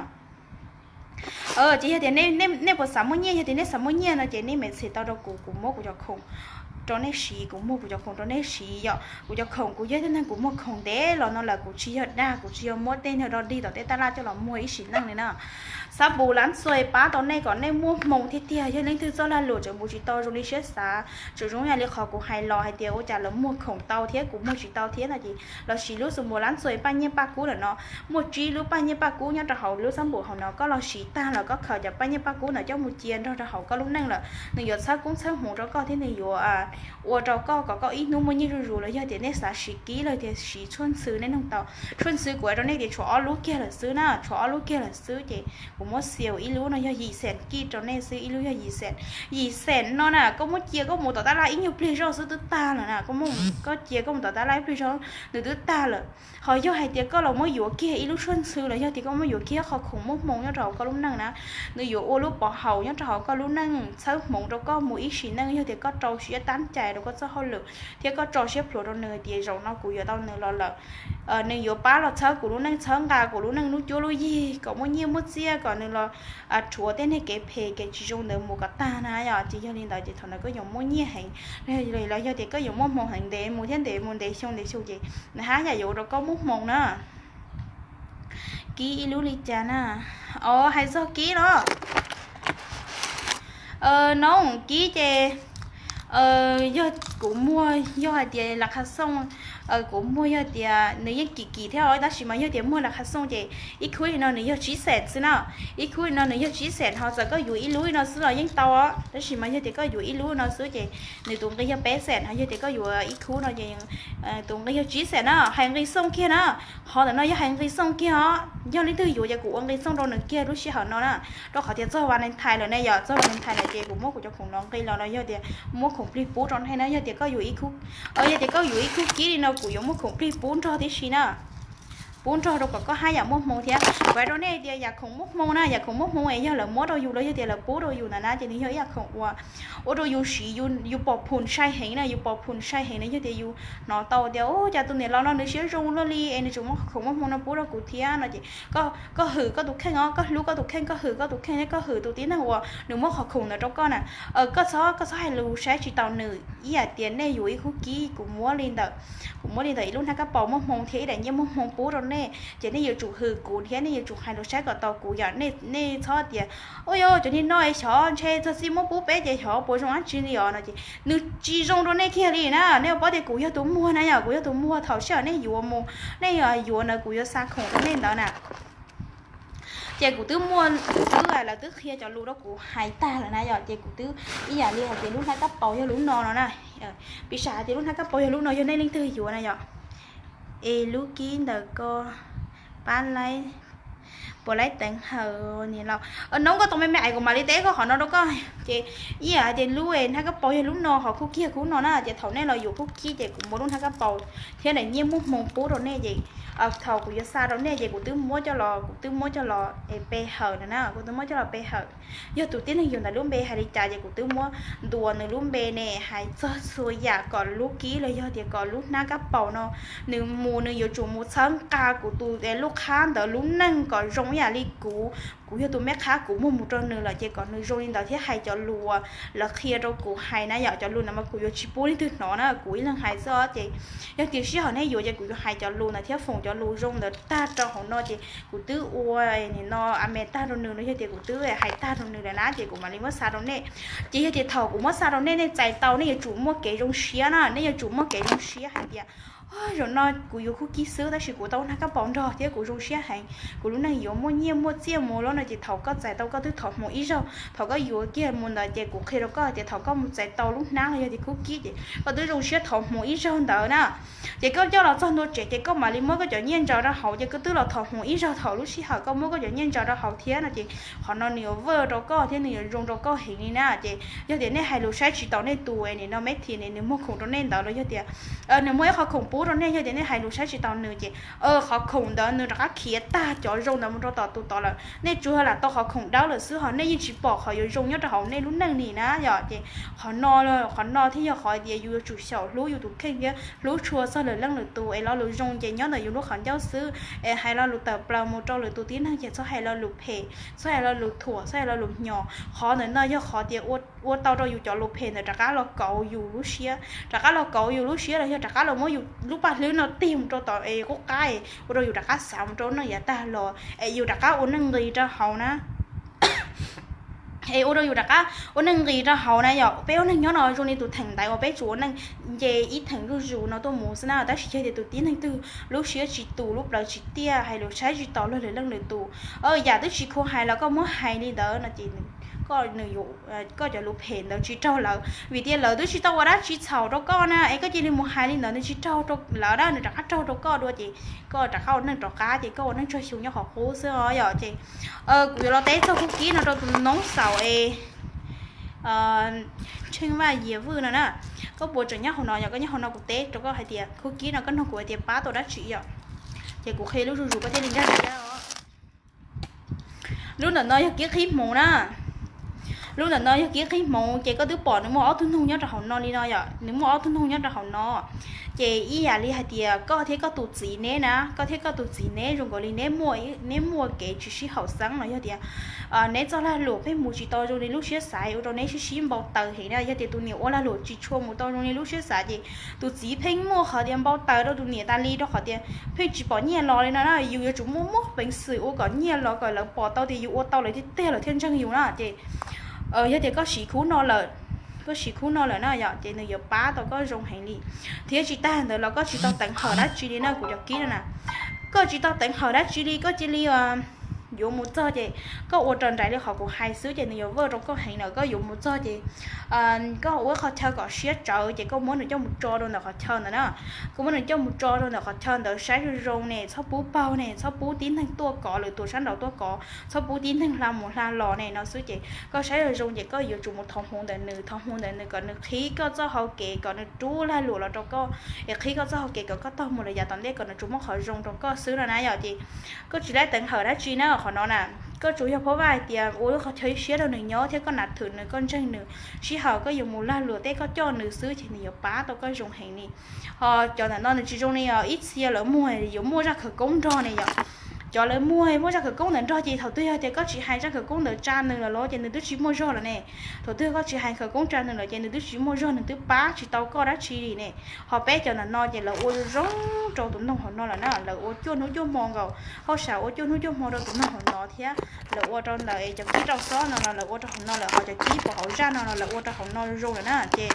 Ces yog tias nej puas xav muaj nyiaj, yog tias nej xav muaj nyiaj no ces nej message tau rau kuv, kuv muab kuv cov khoom rau nej siv, kuv muag kuv cov khoom rau nej siv yom. Kuv cov khoom kuv yog ib tug neeg kuv muag khoom ntev los no lawm, kuv tsis yog dag, kuv tsis yog muab tej nyuag do dig tom tej taj laj coj los muag ib sim neej li na. Xab npus lab txuas pab tau nej kom nej muaj hmoo tiag tiag. Yog leej twg txoj lag luam tseem npus tsis tau zoo li siab xav, tseem zoo ib yam li qhov kuv hais los hais tias ua cas lawv muag khoom tau thiab kuv muag tsis tau thiab no ces los siv lub xab npus lab txuas paj nyiaj paj kub ntawm no. Muaj tsib lub paj nyiaj paj kub nyob rau hauv lub xab npus hauv no, koj los siv tag los koj khaws cov paj nyiaj paj kub ntawd coj mus cia nrog rau hauv koj lub neej lawm, nws yuav txhawb koob txhawb hmoov rau koj thiab nws yuav ua rau koj kom koj ib hnub muaj nyiaj zuj zus. Los yog tias nej xav siv kib los tias siv tshuaj ntxhw nej noog tau. Tshuaj ntxhw kuv hais rau nej tias tshuav ob lub kiag lawm xwb na, tshuav ob lub kiag lawm xwb ces kuv muab xias ua ib lub no yog yim xees kij rau nej xwb, ib lub yog yim xees. Yim xees no na koj muab cia koj mus tom taj laj ib nyuag pliag zoj xwb twb tag lawm na, koj cia koj mus tom taj laj ib pliag zoj nws twb tag lawm. Ho yog hais tias koj los muab yuav kiag ib lub tshuaj ntxhw los yog tias koj muab yuav kiag qhov khoom muaj hmoo nyob rau hauv koj lub neej na, nws yuav ua lub pov haum nyob rau hauv koj lub neej txhawb hmoov rau koj mus ib sim neej. Yog tias koj rau siab tab cai rau koj txoj hauj lwm thiab koj tso siab plhuav rau nws tias zaum no kuv yuav tau nws los lawm, nws yuav pab los txhawb kuv lub neej, txhawb nqa kuv lub neej lub cuab lub yig kom muaj nyiaj muaj txiaj, kom nws los rhuav tej niag kev phem kev tsis zoo ntawd mus kom tag na yom. Ces yog li ntawd ces thaum ntawd koj yuav muaj nyiaj heev. Los yog tias koj yuav muaj hmoo heev ntev mus thiab ntev mus ntev xyoo ntev xyoo ces nws haj yam yuav ua rau koj muaj hmoo na. Kib ib lub li cas na? Os, hais txog kib los, no kib ces yog kuv muag, yog hais tias las kha xooj Kuv muag yog tias nws yeej kim kim thiab os, tab sis mas yog tias muag lawv qhov xooj ces ib khub li no nws yog tsib xees xwb na. Ib khub li no nws yog tsib xees, ho txawm koj yuav ib lub li no xwb los yeej tau os, tab sis mas yog tias koj yuav ib lub no xwb ces nws tus nqi yog peb xees, ho yog tias koj yuav ib khub no ces tus nqi yog tsib xees na. Hais nqi xooj kiag na, qhov ntawm no yog hais nqi xooj kiag os, yog leej twg yuav ces kuv ua nqi xooj rau nws kiag lub sij hawm no na. Rau qhov tias txog Valentine lawm ne yom, txog Valentine lawm ces kuv muab kuv cov khoom no nqi los no yog tias muab khoom plig pub rau nej na. Yog tias koj yuav ib khub, yog tias koj yuav ib khub kib li no kuv yuav muab khoom plig pub nrog tib si na, pub nrog rau kom koj haj yam muaj hmoo thiab. Kuv hais rau nej tias yam khoom muaj hmoo na, yam khoom muaj hmoo es yog lawv muab rau yus los yog tias lawv pub rau yus ntawd na ces nws yog ib yam khoom uas ua rau yus siv, yus pom phum sai heev na, yus pom phum sai heev na, yog tias yus hnov tau tias ua cas tus niam laus no nws siab zoo luaj li es nws tseem muab khoom muaj hmoo no pub rau kuv thiab no ces koj hwm koj tus kheej os, koj hlub koj tus kheej, koj hwm koj tus kheej thiab koj hwm tus tib neeg uas nws muab qhov khoom ntawd rau koj na. Koj txhob, koj txhob hais lus saib tsis taus nws. Ib yam tias nej yuav ib khub kib, kuv muab li ntawm, kuv muab li ntawm ib lub hnab kab paus muaj hmoo thiab ib daim nyiaj muaj hmoo pub rau nej ces nej yuav tsum hwm kuv thiab nej yuav tsum hais lus saib kom tau kuv yom. Nej txhob tias ua yog cov niag no xyov ntshe txog txij muab pub peb ces xyov puas zoo dab tsi li os no ces nws tsis zoo rau nej kiag li na. Nej ua paub tias kuv yog tus muag na yom, kuv yog tus muag, thaum sij hawm nej yuav mus, nej yuav ntawd kuv yuav xa khoom rau nej ntawd na. Ces kuv twb muaj, kuv twb, lawv twb qhia cov lus rau kuv hais tag lawm na yom, ces kuv twb ib yam li hais tias lub hnab kab paus yog lub no no na. Piv xam hais tias lub hnab kab paus yog lub no, yog nej leej twg yuav na yom, es lub kib ntawm ko pab laib, puas laib teev hawm niam laus. Noob koj tau me me ais kuv mam li teb koj qhov no rau koj. Ces ib yam hais tias lub hnab kab paus yog lub no, ho khub kib yog khub no na, ces thaum nej los yuav khub kib ces kuv muab lub hnab kab paus thiab daim nyiaj muaj hmoo pub rau nej ces thaum kuv yuav xa rau nej ces kuv twb muab coj los, kuv twb muab coj los es pe hawm na, kuv twb muab coj los pe hawm. Yog tus tib neeg yuav ntawd lub npe hais li cas ces kuv twb muab ntuas nws lub npe ne, hais txog txhua yam kom lub kib los yog tias kom lub hnab kab paus no nws mus nws yuav tsum mus txhawb nqa kuv tus lub qhab ntawd lub neej kom zoo ib yam li kuv, kuv yog tus me qhab kuv muag mus rau nws lawm ces kom nws zoo li ntawd thiab hais cov lus uas lawv qhia rau kuv hais na yom. Cov lus ntawd mas kuv yuav tsis pub leej twg hnov na, kuv ib leeg hais xwb os. Ces yog tias sij hawm nej yuav ces kuv yuav hais cov lus ntawd thiab foom cov lus zoo ntawd tag rau hauv no ces kuv twb ua nim no a me tag rau nws no, yog tias kuv twb hais tag rau nws lawm na ces kuv mam li muab xa rau nej. Ces yog tias thaum kuv muab xa rau nej, nej txais tau nej yuav tsum muaj kev zoo siab na, nej yuav tsum muaj kev zoo siab hais tias zaum no kuv yuav khub kib xwb tab sis kuv tau hnab kab paus nrog thiab kuv zoo siab heev, kuv lub neej yuav muaj nyiaj muaj txiaj mus lawm no ces thaum koj txais tau koj twb thov hmoov ib zaug, thaum koj yuav kiag mus ntawd ces kuv qhia rau koj tias thaum koj mus txais tau lub hnab los yog tias khub kib ces koj twb zoo siab thov hmoov ib zaug ntawd na. Ces koj coj los txog ntua tsev ces koj mam li muab koj cov nyiaj ntsaws rau hauv, ces koj twb los thov hmoov ib zaug thaum lub sij hawm koj muab koj cov nyiaj ntsaws rau hauv thiab no ces qhov no nws yuav vwj rau koj thiab nws yuav zoo rau koj heev li na. Ces yog tias nej hais lus saib tsis taus nej tus es nim no me thi ne nws muag khoom rau nej ntawd los yog tias nws muaj ib qho khoom pub rau nej, yog tias nej hais lus saib tsis taus nws ces qhov khoom ntawd nws rov qab khiav tag cov zoo ntawd mus rau tom tus tod lawm, nej tsuas lam tau qhov khoom dawb lawm xwb ho nej yeej tsis pom qhov yuav zoo nyob rau hauv nej lub neej li na yom. Ces qhov no, qhov no thiaj yog qhov tias yus yuav tsum xyaum hlub yus tus kheej thiab hlub tshua txog lwm leej lwm tus es lo lus zoo ces nyob ntawm yus lub qhov ncauj xwb. Es hais lo lus tawm plaws mus rau lwm tus tib neeg ces txhob hais lo lus phem, txhob hais lo lus thuam, txhob hais lo lus hnyos. Qhov ntawm no yog qhov tias ua tau rau yus cov lus phem ntawd rov qab los kauv yus lub siab, rov qab los kauv yus lub siab los yog rov qab los muab yus lub paj hlwb no tig mus rau tom es qub qab es ua rau yus rov qab xav mus rau neej yav tag los es yus rov qab ua neej nqis rau hauv na. Es ua rau yus rov qab ua neej nqis rau hauv na yom. Peb ua neej nyob no zoo li tus theem ntaiv uas peb tsuas ua neej nce ib theem zuj zus no tuaj mus xwb na, tab sis yog tias tus tib neeg twg lub siab tsis tus lub plawv tsis tiaj hais lus saib tsis taus luag lwm leej lwm tus, yam twb tsis khuv hais los koj muab hais li ntawd no ces koj, nws, koj cov lus phem ntawd tsis raug lawv, vim tias lawv twb tsis tau ua dab tsi txhaum rau koj na es koj cia li mus hais li ntawd nws tsis raug rau lawv na, nws rov qab raug rau koj dua ces koj rov qab ua neej rov qab ces koj ua neej tsawg xyoo nyob qhov qub xwb os yom. Ces kuv yuav los teb txog khub kib no rau tus noob xaum es Tsheej Vaj Yias Vwj no na. Koj puas tseem nyob hauv no? Yog koj nyob hauv no kuv teb rau koj hais tias khub kib no koj nug kuv hais tias pab tau dab tsi yom. Ces kuv qhia lub zuj zus koj thiaj li nkag siab os. Lub ntawm no yog kib qhib hmoov na. Lub ntawm no yog kib qhib hmoov ces koj twb pom nws muaj ob tug noog nyob rau hauv no li no yom, nws muaj ob tug noog nyob rau hauv no. Ces ib yam li hais tias koj thiab koj tus txiv neb na, koj thiab koj tus txiv neb zoo nkaus li neb muaj, neb muaj kev tsis sib haum xeeb los yog tias neb txoj lag luam pheej mus tsis tau zoo li lub siab xav ua rau neb sib sib npau taws heev na. Yog tias tus niam ua lag luam tsis tshua mus tau zoo li lub siab xav ces tus txiv pheej muaj qhov tias npau taws rau tus niam tas li rau qhov tias pheej tsis pom nyiaj los li no na. Yus yuav tsum muaj muaj peev xwm ua kom nyiaj los kom lawv pom tau tias yus ua tau lawv thiaj tiag lawv thiaj ntseeg yus na. Ces yog tias koj siv khub no lawm, koj siv khub no lawm na yom, ces nws yuav pab tau koj zoo heev li. Thiab tsis tag ntawd los koj tsis tau teev hawm dab tsi li na kuv cov kib no na. Koj tsis tau teev hawm dab tsi li, koj cia li yuav mus txog ces koj ua raws nraim li qhov kuv hais xwb ces nws yuav work rau koj heev na. Koj yuav mus txog ces koj ua qhov chaw kom siab tsawv ces koj muab nws coj mus tso rau ntawm qhov chaw ntawd na. Koj muab nws coj mus tso rau ntawm qhov chaw ntawd, saib zoo zoo ne, txhob pub paug ne, txhob pub tib neeg tuaj kov, lwm tus sab nraud tuaj kov, txhob pub tib neeg hla mus hla los ne no xwb ces koj saib zoo zoo ces koj yuav tsum mus thov hmoov ntawm nws, thov hmoov ntawm nws kom nws qhib koj txoj hau kev, kom nws rub lag luam los rau koj, es qhib koj txoj hau kev kom koj taug mus lawm yav tom ntej kom nws tsuas muaj qhov zoo rau koj xwb no na yom. Ces koj tsis tau teev hawm dab tsi na, qhov no na, koj tsuas yog pab vaj hais tias ua lub qhov chaw siab rau nws nyob thiab koj nav thwm nws, koj ntseeg nws, sij hawm koj yuav mus lag luam tej koj coj nws xwb ces nws yuav pab tau koj zoo heev li. Ho cov ntawm no nws tsis zoo li os, ib txhia lawv muag yuav muaj zaj khawv koob nrog ne yom. Cov lawv muag muaj zaj khawv koob ntawd nrog ces thaum twg yog tias koj tsis hais zaj khawv koob ntawd tsa nws lawm los ces nws twb tsis muaj zog lawm ne. Thaum twg koj tsis hais khawv koob tsa nws lawm ces nws twb tsis muaj zog, nws twb pab tsis tau koj dab tsi li ne. Ho peb cov ntawm no ces lawv ua zoo zoo rau tus noog hauv no lawm na, lawv ua cuaj hnub cuaj hmo nkaus, hauj sam ua cuaj hnub cuaj hmo rau tus noog hauv no thiab lawv ua rau ntawm cov kib rau xob no los lawv ua rau hauv no lawm, ho cov kib pov hauv zaj no los lawv ua rau hauv no zoo zoo lawm na. Ces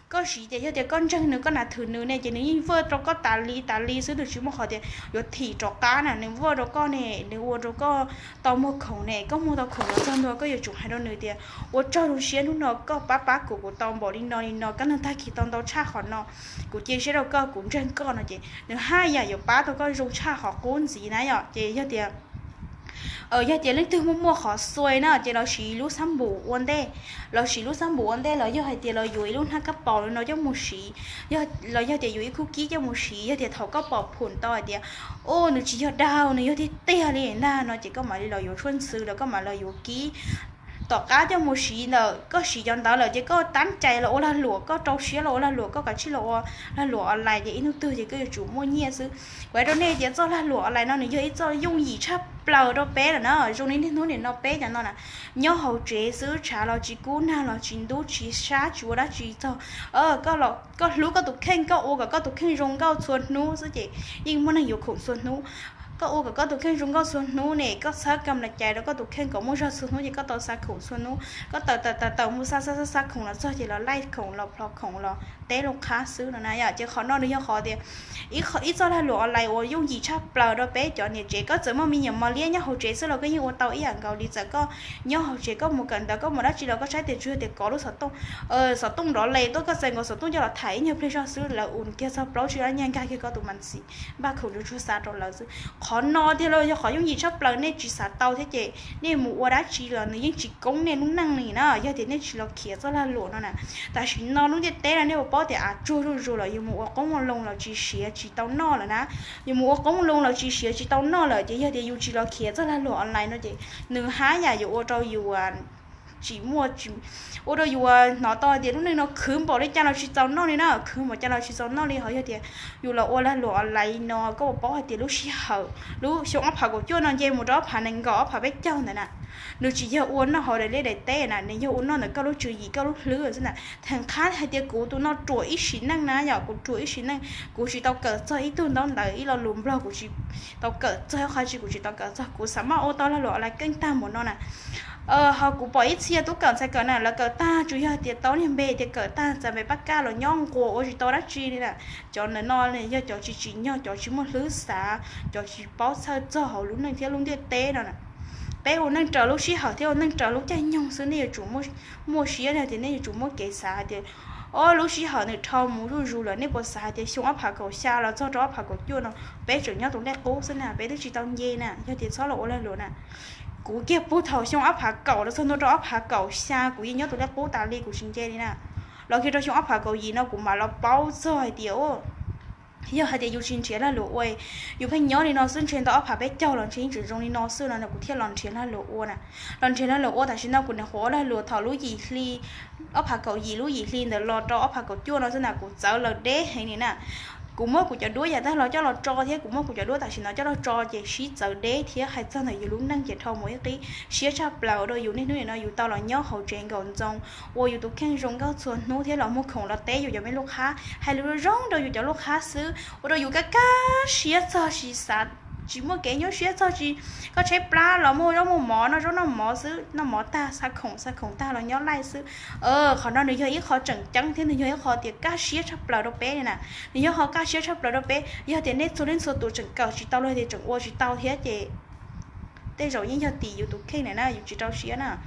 koj siv ces yog tias koj ntseeg nws, koj nav thwm nws ne ces nws yeej work rau koj tas li tas li xwb, nws tsis muaj qhov tias yuav thim rov qab na, nws work rau koj ne, nws ua rau koj tau muag khoom ne, koj muag tau khoom los txog ntua koj yuav tsum hais rau nws tias ua tsaug zoo siab hnub no koj pab pab kuv, kuv tau npaum li no li no, kab neeg tag kis tau ntau tshaj qhov no, kuv cia siab rau koj, kuv ntseeg koj no ces nws haj yam yuav pab tau koj zoo tshaj qhov qub ntxiv na yom. Ces yog tias yog tias leej twg muaj muaj qhov xuav na ces los siv lub xab npum ua ntej, los siv lub xab npum ua ntej los yog hais tias los yuav ib lub hnab kab paus li no coj mus siv, los yog tias yuav ib khub kib coj mus siv, yog tias thaum koj pom phum tau hais tias u nws tsis yog daug, nws yog tiag tiag li ntag no ces koj mam li los yuav tshuaj ntxhw los koj mam los yuav kib. Tom qab coj mus siv ntawm koj siv cov ntawd lawm ces koj tab cai los ua lag luam, koj rau siab los ua lag luam, koj kav tsij los ua lag luam online ces ib hnub twg ces koj yuav tsum muaj nyiaj xwb. Kuv hais rau nej tias txoj lag luam online no nws yog ib txoj yooj yim tshaj plaws rau peb lawm na. Zoo li niaj hnub nim no peb cov no na, nyob hauv tsev xwb, tshav los tsis kub, nag los tsis ntub, tsis sab tsis ua dab tsi txog. Koj hlub koj tus kheej, koj ua kom koj tus kheej zoo nkauj txhua hnub xwb ces yeej muaj neeg yuav khoom txhua hnub. Koj ua kom koj tus kheej zoo nkauj txhua hnub ne, koj txhawb kam las cai rau koj tus kheej kom muaj zog txhua hnub ces koj tau xa khoom txhua hnub. Koj tawm tawm tawm tawm mus xa xa xa xa khoom los txog ces los laij khoom los plhos khoom los teb lub qhab xwb no na yom. Ces qhov no nws yog qhov tias ib txoj lag luam online uas yooj yim tshaj plaws rau peb cov niam tsev. Koj txawm muaj me nyuam mos liab nyob hauv tsev xwb los koj yeej ua tau ib yam nkaus li. Txawm koj nyob hauv tsev koj mus kawm ntawv koj mus dab tsi los koj saib tias tsuas yog tias kov lub xov tooj, xov tooj nrov les tuaj koj txais nkaus xov tooj coj los tham ib nyuag pliag zog xwb lawv ua kiag txog plaub tsib lab nyaj nkag kiag koj tus mas ntxim npaj khoom tsuag tsuag xa rau lawv xwb. Qhov no tiag los yog qhov yooj yim tshaj plaws, nej tsis xav tau thiab ces nej mus ua dab tsi los nws yeej tsis koob nej lub neej li na yog tias nej tsis los khiav txoj lag luam no na. Tam sim no lub ntiaj teb no nej puas paub tias av tsuag zuj zus los yus mus ua qoob ua loo los tsis siav tsis tau noj lawm na. Yus mus ua qoob loo los tsis siav tsis tau noj lawm ces yog tias yus tsis los khiav txoj lag luam online no ces nws haj yam yuav ua rau yus tsis muaj, ua rau yus hnov tau hais tias lub neej no khwv npaum li cas los tsis txaus noj li na, khwv npaum cas los tsis txaus noj li. Ho yog tias yus los ua lag luam online no koj puas paub hais tias lub sij hawm, lub xyoo ob phav kaum cuaj no nce mus rau ob phav nees nkaum ob phav peb caug ntawd na, nws tsis yog ua noj hauv daim liaj daim teb na, nws yog ua noj ntawm koj lub tswv yim koj lub hlwb xwb na. Theem qhab hais tias kuv tus no ruam ib sim neej na yom, kuv ruam ib sim neej, kuv tsis tau kawm txog ib tug ntaub ntawv ib lo lus nplog, kuv tsis tau kawm txog ib qho tsi, kuv tsis tau kawm txog, kuv xav maj ua tau lag luam online keej tag npaum no na. Ho kuv pom ib txhia tub kawm ntxhais kawm na lawv kawm tag tsuas yog tias tau niag npe tias kawm tag txais npe pab kaj los nyob nquas ua tsis tau dab tsi li na. Cov ntawm no yog cov tsis tsim nyog, cov tsis muaj hlwb xav, cov tsis paub txhawj txog hauv lub neej thiab lub ntiaj teb no na. Peb ua neej raws lub sij hawm thiab ua neej raws lub caij nyoog xwb, nej yuav tsum muaj siab tias nej yuav tsum muaj kev xav hais tias o lub sij hawm nws dhau mus zuj zus lawm, nej puas xav hais tias xyoo ob phav kaum xya los txog rau ob phav kaum cuaj no peb tseem nyob tus lej qub xwb na, peb twb tsis tau nce na, yog tias txhob los ua lag luam na. Kuv kiag puag thaum xyoo ob phav kaum los txog ntua rau ob phav kaum xya kuv yeej nyob tus lej qub tas li kuv tsis nce li na. Los kiag rau xyoo ob phav kaum yim no kuv mam los paub txog hais tias yog hais tias yus tsis nrhiav lag luam ua, yus pheej nyob li no xwb ntshe ntau ob phav peb caug los ntshe yeej tseem zoo li no xwb no kuv thiaj los nrhiav lag luam ua na. Los nrhiav lag luam ua tam sim no kuv nyuam qhuav ua lag luam thaum lub yim hli, ob phav kaum yim lub yim hli ntawd los rau ob phav kaum cuaj no xwb na kuv txawv lawm deb heev li na. Kuv muab kuv cov duab yav tag los coj los tso thiab kuv muab kuv cov duab tam sim no coj los tso ces sib txawv deb thiab hais txog ntawm yus lub neej ces dhau mus ib qib siab tshaj plaws rau yus niaj hnub nim no yus tau los nyob hauv tsev nkaum ntxoo, ua yus tus kheej zoo nkauj txhua hnub thiab los muag khoom los teb yus cov me lub qhab, hais lus zoo rau yus cov lub qhab xwb ua rau yus kaj kaj siab txog tsis xav tsis muaj kev nyuaj siab txog tsis, koj tshaib plab los muaj zaub muaj mov, noj zaub noj mov xwb, noj mov tag xa khoom, xa khoom tag los nyob laij xwb. Qhov no nws yog ib qho tseem ceeb thiab nws yog ib qho tias kaj siab tshaj plaws rau peb na. Nws yog qhov kaj siab tshaj plaws rau peb. Yog tias nej txhua leej txhua tus tseem kawm tsis tau los tias tseem ua tsis tau thiab ces tej zaum yeej yog tim yus tus kheej na, yus tsis rau siab na.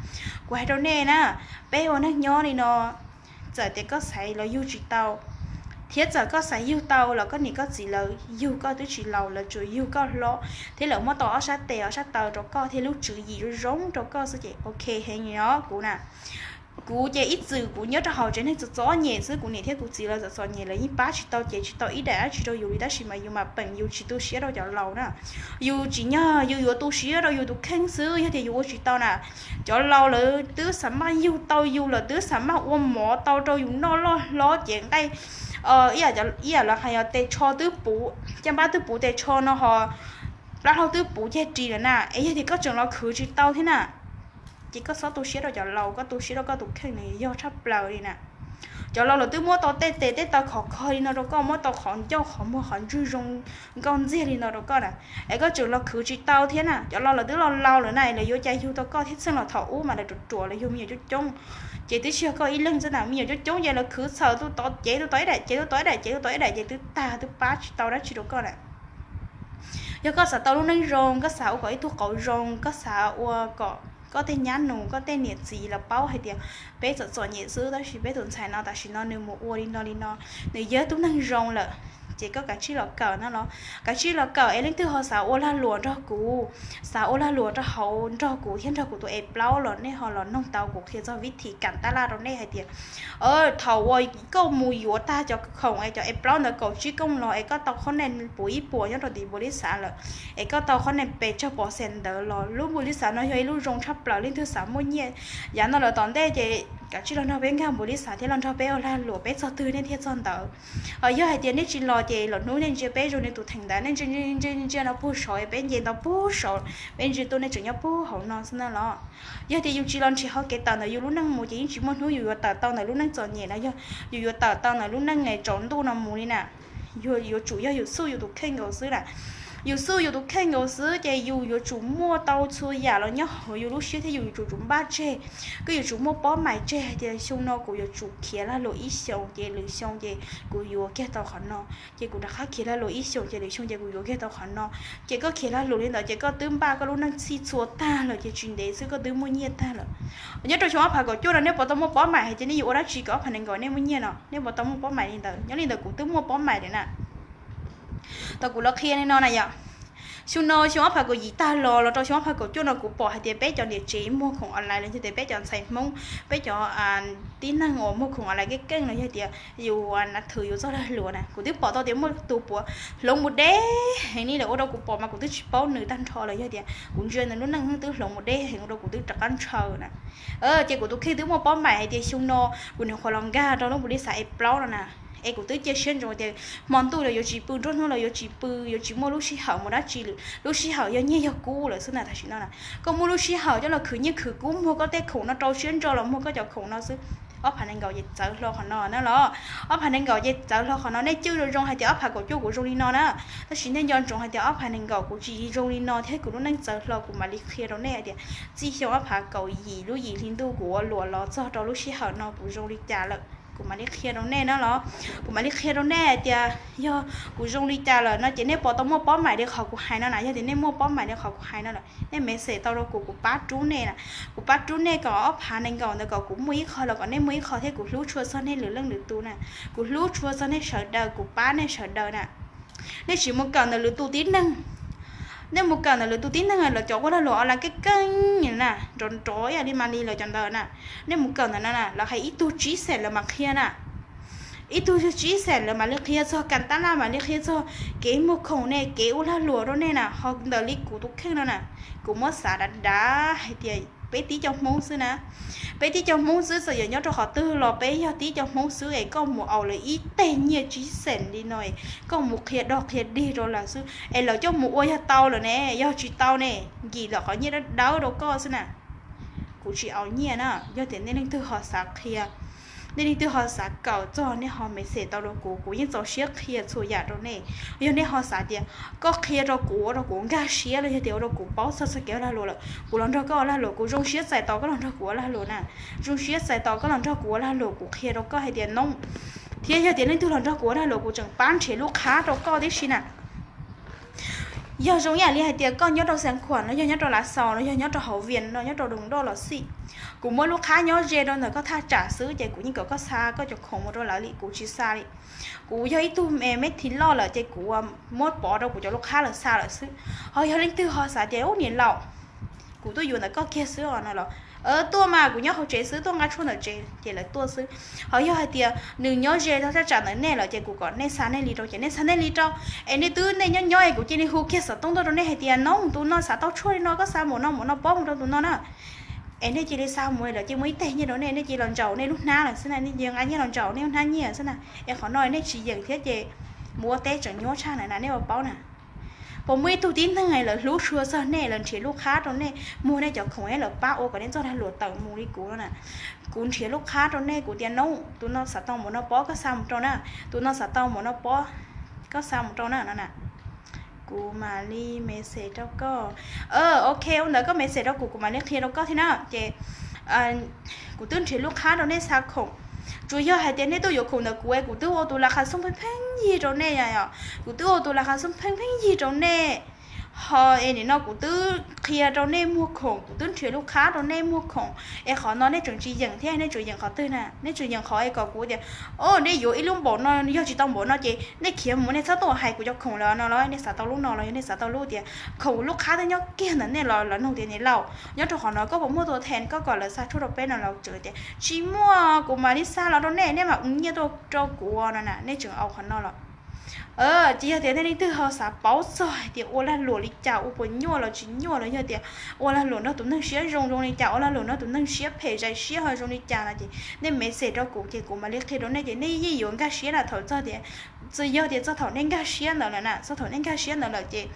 Kuv hais rau nej na, peb ua neej nyob li no, txawm tias koj xaiv los yug tsis tau, thiab txawm koj xaiv yug tau los koj niam koj txiv lawv yug koj twb tsis laus, lawv tsuas yug koj hlob thiab lawv muab tau ob sab tes ob sab taw rau koj thiab lub tswv yim zoo zoo rau koj xwb ces ok heev os kuv na. Kuv ces ib txwm kuv nyob rau hauv tsev neeg txom txom nyem xwb, kuv niam thiab kuv txiv lawv txom txom nyem, lawv yeej pab tsis tau ces tsis tau ib daim dab tsi rau yus li, tab sis mas yus mam peem yus tsis tu siab rau cov laus na. Yus tsim nyog yus yuav tu siab rau yus tus kheej xwb, yog tias yus ua tsis tau na, cov laus lawv twb xav maj yug tau yus, lawv twb xav maj ua mov tau rau yus noj loj hlob ces nqaij, ib yam lawv hais yog tes tsho twb puv, caj npab twb puv tes tsho no ho plab hlau twb puv cag ris lawm na, es yog tias koj tseem los khwv tsis tau thiab na, ces koj txhob tu siab rau cov laus, koj tu siab rau koj tus kheej nws yog tshaj plaws li na. Cov laus lawv twb muab tau tej tes tej taw khov kho li no rau koj, muab tau qhov ncauj qhov muag qhov ntswg zoo nkauj ntxiag li no rau koj na, es koj tseem los khwv tsis tau thiab na. Cov laus lawv twb los laus lawm na, es lawv yuav cas yug tau koj thiab, txheej los thaum ub mas lawv ruam ruam, lawv yug me nyuam coob coob, ces twb tsis yog koj ib leeg xwb na, me nyuam coob coob ces lawv khwv txhawm tus tod cev tus tod ib daim, cev tus tod ib daim, cev tus tod ib daim ces twb tag, twb pab tsis tau dab tsi rau koj na. Yog koj xav tau lub neej zoo, koj xav ua kom ib tug qauv zoo, koj xav ua kom koj tej nyab nus, koj tej niam txiv lawv paub hais tias peb txom txom nyem xwb, tab sis peb tus ntxhais no tam sim no nws mus ua li no li no, nws yog tug neeg zoo lawm, ces koj kav tsij los kawm no los, kav tsij los kawm. Es leej twg ho xav ua lag luam nrog kuv, xav ua lag luam rau hauv nrog kuv thiab nrog kuv tus es plaub los nej ho los noog tau kuv qhia txog vib thim kam tab laj rau nej hais tias thaum uas koj mus yuav tag cov khoom es cov es plaub ntawd kaum tsib kooj los es koj tau qhov nej puv ib puas nyob rau tim npus lis xav lawm, es koj tau qhov nej pes tsawg pov xees ntawd los lub npus lis xav no yog ib lub zoo tshaj plaws. Leej twg xav muaj nyiaj yav no lawm tom ntej ces kav tsij los nrog peb nkag npus lis xav thiab los nrog peb ua lag luam, peb txog twg nej thiaj txog ntawd. Ho yog hais tias nej tsis los ces lwm hnub nej ntsia peb zoo li tus theem ntawd, nej ntsia ntsia ntsia no puag saud, peb nce ntau puag saud, peb ntsia tuaj nej tseem nyob puag hauv no xwb na los. Yog tias yus tsis los nrhiav qhov kev tawm ntawm yus lub neej mus ces yeej tsis muaj hnub yus yuav tawm tau ntawm lub neej txom nyem no, yog yus yuav tawm tau ntawm lub neej tsaus ntuj no mus li na. Yog yuav tsum yog yus xub yus tus kheej nkaus xwb na. Yus xub yus tus kheej nkaus xwb ces yus yuav tsum muaj tau txhua yam los nyob hauv yus lub siab thiab yus yuav tsum tsum npaj tseg. Koj yuav tsum muaj pob mais tseg hais tias xyoo no kuv yuav tsum khiav lag luam ib xyoos ces lwm xyoo ces kuv yuav kiag tau qhov no, ces kuv rov qab khiav lag luam ib xyoos ces lwm xyoo ces kuv yuav kiag tau qhov no. Ces koj khiav lag luam li ntawd ces koj twb npaj koj lub neej txhij txhua tag lawm ces tsis ntev xwb koj twb muaj nyiaj tag lawm. Nyob rau xyoo ob phav kaum cuaj no nej puas tau muaj pob mais hais tias nej yuav ua dab tsi kom ob phav nees nkaum nej muaj nyiaj no? Nej puas tau muaj pob mais li ntawd? Nyob li ntawd kuv twb muaj pob mais lawm na. Tau kuv los qhia li no na yom. Xyoo no xyoo ob phav kaum yim tag los los rau xyoo ob phav kaum cuaj no kuv pom hais tias peb cov niam tsev muag khoom online los yog tias peb cov ntxhais Hmoob, peb cov tib neeg uas muag khoom online keej keej los yog tias yus nav thwm yus txoj lag luam na, kuv twb pom tau tias muaj tus puav hloov mus deb heev li lawm, ua rau kuv pom mas kuv twb tsis paub nws tag nrho lawm, yog tias kuv ntsia nws lub neej twb hloov mus deb heev ua rau kuv twb rov qab ntshaw na. Ces kuv tus kheej twb muaj pob mais hais tias xyoo no kuv nyuam qhuav los nkag rau lub npus lis xav es plaub no na, es kuv twb cia siab ntsoov tias hmo ntuj los yuav tsis pw, nruab hnub los yuav tsis pw, yuav tsis muaj lub sij hawm mus dab tsi lwm, lub sij hawm yog nyiaj yog kub lawm xwb na. Tam sim no na koj muaj lub sij hawm coj los khwv nyiaj khwv kub muag koj tej khoom no, rau siab ntso los muag koj cov khoom no xwb. Ob phav nees nkaum ces txawv hlo qhov no na los. Ob phav nees nkaum ces txawv hlo qhov no, nej cwj zoo zoo hais tias ob phav kaum cuaj kuv zoo li no na. Tab sis nej nco ntsoov hais tias ob phav nees nkaum kuv tsis zoo li no thiab kuv lub neej txawv hlo, kuv mam li qhia rau nej hais tias txij xyoo ob phav kaum yim lub yim hli ntuj kuv ua luam los txog rau lub sij hawm no kuv zoo li cas lawm, kuv mam li qhia rau nej na los. Kuv mam li qhia rau nej hais tias yog kuv zoo li cas lawm no ces nej puas tau muaj pob mais li qhov kuv hais no na. Yog tias nej muaj pob mais li qhov kuv hais no lawm nej message tau rau kuv, kuv pab rub nej na. Kuv pab rub nej kom ob phav nees nkaum ntawd kom kuv muaj ib qho los kom nej muaj ib qho thiab kuv hlub tshua txog nej lwm leej lwm tus na. Kuv hlub tshua txog nej sawv daws, kuv pab nej sawv daws na. Nej tsis mus kawm ntawm lwm tus tib neeg. Nej mus kawm ntawm lwm tus tib neeg lawv cov ua lag luam online keej keej na, nrov nrov ib yam li Malis lawv cov ntawd na. Nej mus kawm ntawm no na, lawv hais ib tug tsib xees lawv mam qhia na. Ib tug tsib xees lawv mam li qhia txog kas tab laj, mam li qhia txog kev muag khoom ne, kev ua lag luam rau nej na. Ho ntawm li kuv tus kheej no na, kuv muab xav dav dav hais tias peb tib co Hmoob xwb na. Peb tib co Hmoob xwb, txawm yog nyob rau qhov twg los peb yog tib co Hmoob xwb es koj mus aus lawv ib teg nyiaj tsib xees li no, koj mus qhia dog qhia dig rau lawv xwb es lawv coj mus ua yog tau lawm ne, yog tsis tau ne, nkim lawm qhov nyiaj dawb dawb rau koj xwb na. Kuv tsis aus nyiaj na, yog tias nej leej twg ho xav qhia Nej leej twg ho xav kawm txog nej ho message tau rau kuv, kuv yeej txaus siab qhia txhua yam rau nej. Yog nej ho xav tias koj qhia rau kuv ua rau kuv nkag siab los yog tias ua rau kuv paub txog txoj kev ua lag luam lawm, kuv los nrog koj ua lag luam, kuv zoo siab txais tos koj los nrog kuv ua lag luam na. Zoo siab txais tos koj los nrog kuv ua lag luam, kuv qhia rau koj hais tias no. Thiab yog tias leej twg los nrog kuv ua lag luam kuv tseem pab nrhiav lub qhab rau koj tib si na. Yog zoo ib yam li hais tias koj nyob rau Xeev Khuam no, yog nyob rau Lav Xaus no, yog nyob rau hauv Vias no, nyob rau Doos Doj los xij, kuv muab lub qhab nyob ze rau ntawm koj thaj tsam xwb ces kuv yeej kom koj xa koj cov khoom mus rau lawv li, kuv tsis xa li. Kuv yog ib tug me thiv loj lawm ces kuv muab pov rau kuv cov lub qhab lawv xa lawm xwb. Ho yog leej twg ho xav tias ub niam laus, kuv tuaj yuav ntawm koj kiag xwb os no los, tuaj mas kuv nyob hauv tsev xwb, tuaj nqa tshuaj ntawm tsev ces lawv tuaj xwb. Ho yog hais tias nws nyob ze rau thaj tsam ntawm nej lawm ces kuv kom nej xa nej li rau ces nej xa nej li rau. Es nej twb nej nyob nyob es kuv cia li hu kiag xov tooj tuaj rau nej hais tias no tus no xav tau tshuaj li no, koj xa npaum no npaum no pob mus rau tus no na. Es nej cia li xa mus lawm ces muaj ib teg nyiaj rau nej, nej cia li los ntsaum nej lub hnab lawm xwb na, nej cia li nqa nyiaj los ntsaum nej lub hnab nyiaj xwb na. Es qhov no nej tsis yeem thiab ces mus ua teb tseem nyuaj tshaj na, nej ua paub na. Puas muaj ib tug tib neeg lawv hlub tshua txog nej, lawv nrhiav lub qhab rau nej, muag nej cov khoom es lawv pab ua kom nej txoj lag luam tawm mus li kuv no na? Kuv nrhiav lub qhab rau nej, kuv tias no, tus no xav tau npaum no pob koj xa mus rau na, tus no xav tau npaum no pob koj xa mus rau na no na. Kuv mam li message rau koj. Ok, ua ntawd koj message rau kuv, kuv mam li qhia rau koj thiab na. Ces kuv twb nrhiav lub qhab rau nej xa khoom. Tsuas yog hais tias nej tuaj yuav khoom ntawm kuv es kuv twb ua tus las khas xooj pheej pheej yig rau nej, kuv twb ua tus las khas xooj pheej pheej yig rau nej. Ho es nim no kuv twb qhia rau nej muag khoom, kuv twb nrhiav lub qhab rau nej muag khoom, es qhov no nej tseem tsis yeem thiab, nej tseem yeem qhov twg na? Nej tseem yeem qhov es kom kuv tias, o, nej yuav ib lub npaum no, yog tsis tau npaum no ces nej khiav mus, nej txhob tuaj hais kuv cov khoom lawm no los? Nej xav tau lub no los yog nej xav tau lub tias khoom lub qhab twb nyob kiag ntawm nej los lawv nug tias niam laus, nyob rau qhov no koj puas muaj tua then, koj kom lawv xa tshuaj rau peb no los tseem tias tsis muaj, kuv mam li xa los rau nej, nej mam ua nyiaj tuaj rau kuv no na, nej tseem au qhov no los? Ces yog tias nej leej twg ho xav paub txog hais tias ua lag luam li cas, ua puas nyuaj los tsis nyuaj los yog tias ua lag luam nrog tus neeg siab zoo zoo li cas, ua lag luam nrog tus neeg siab phem zais siab ho zoo li cas no ces nej message rau kuv ces kuv mam li qhia rau nej ces nej yeej yuav nkag siab na. Thaum txog tias, txawm yog tias txog thaum nej nkag siab ntawd lawm na, txog thaum nej nkag siab ntawd lawm ces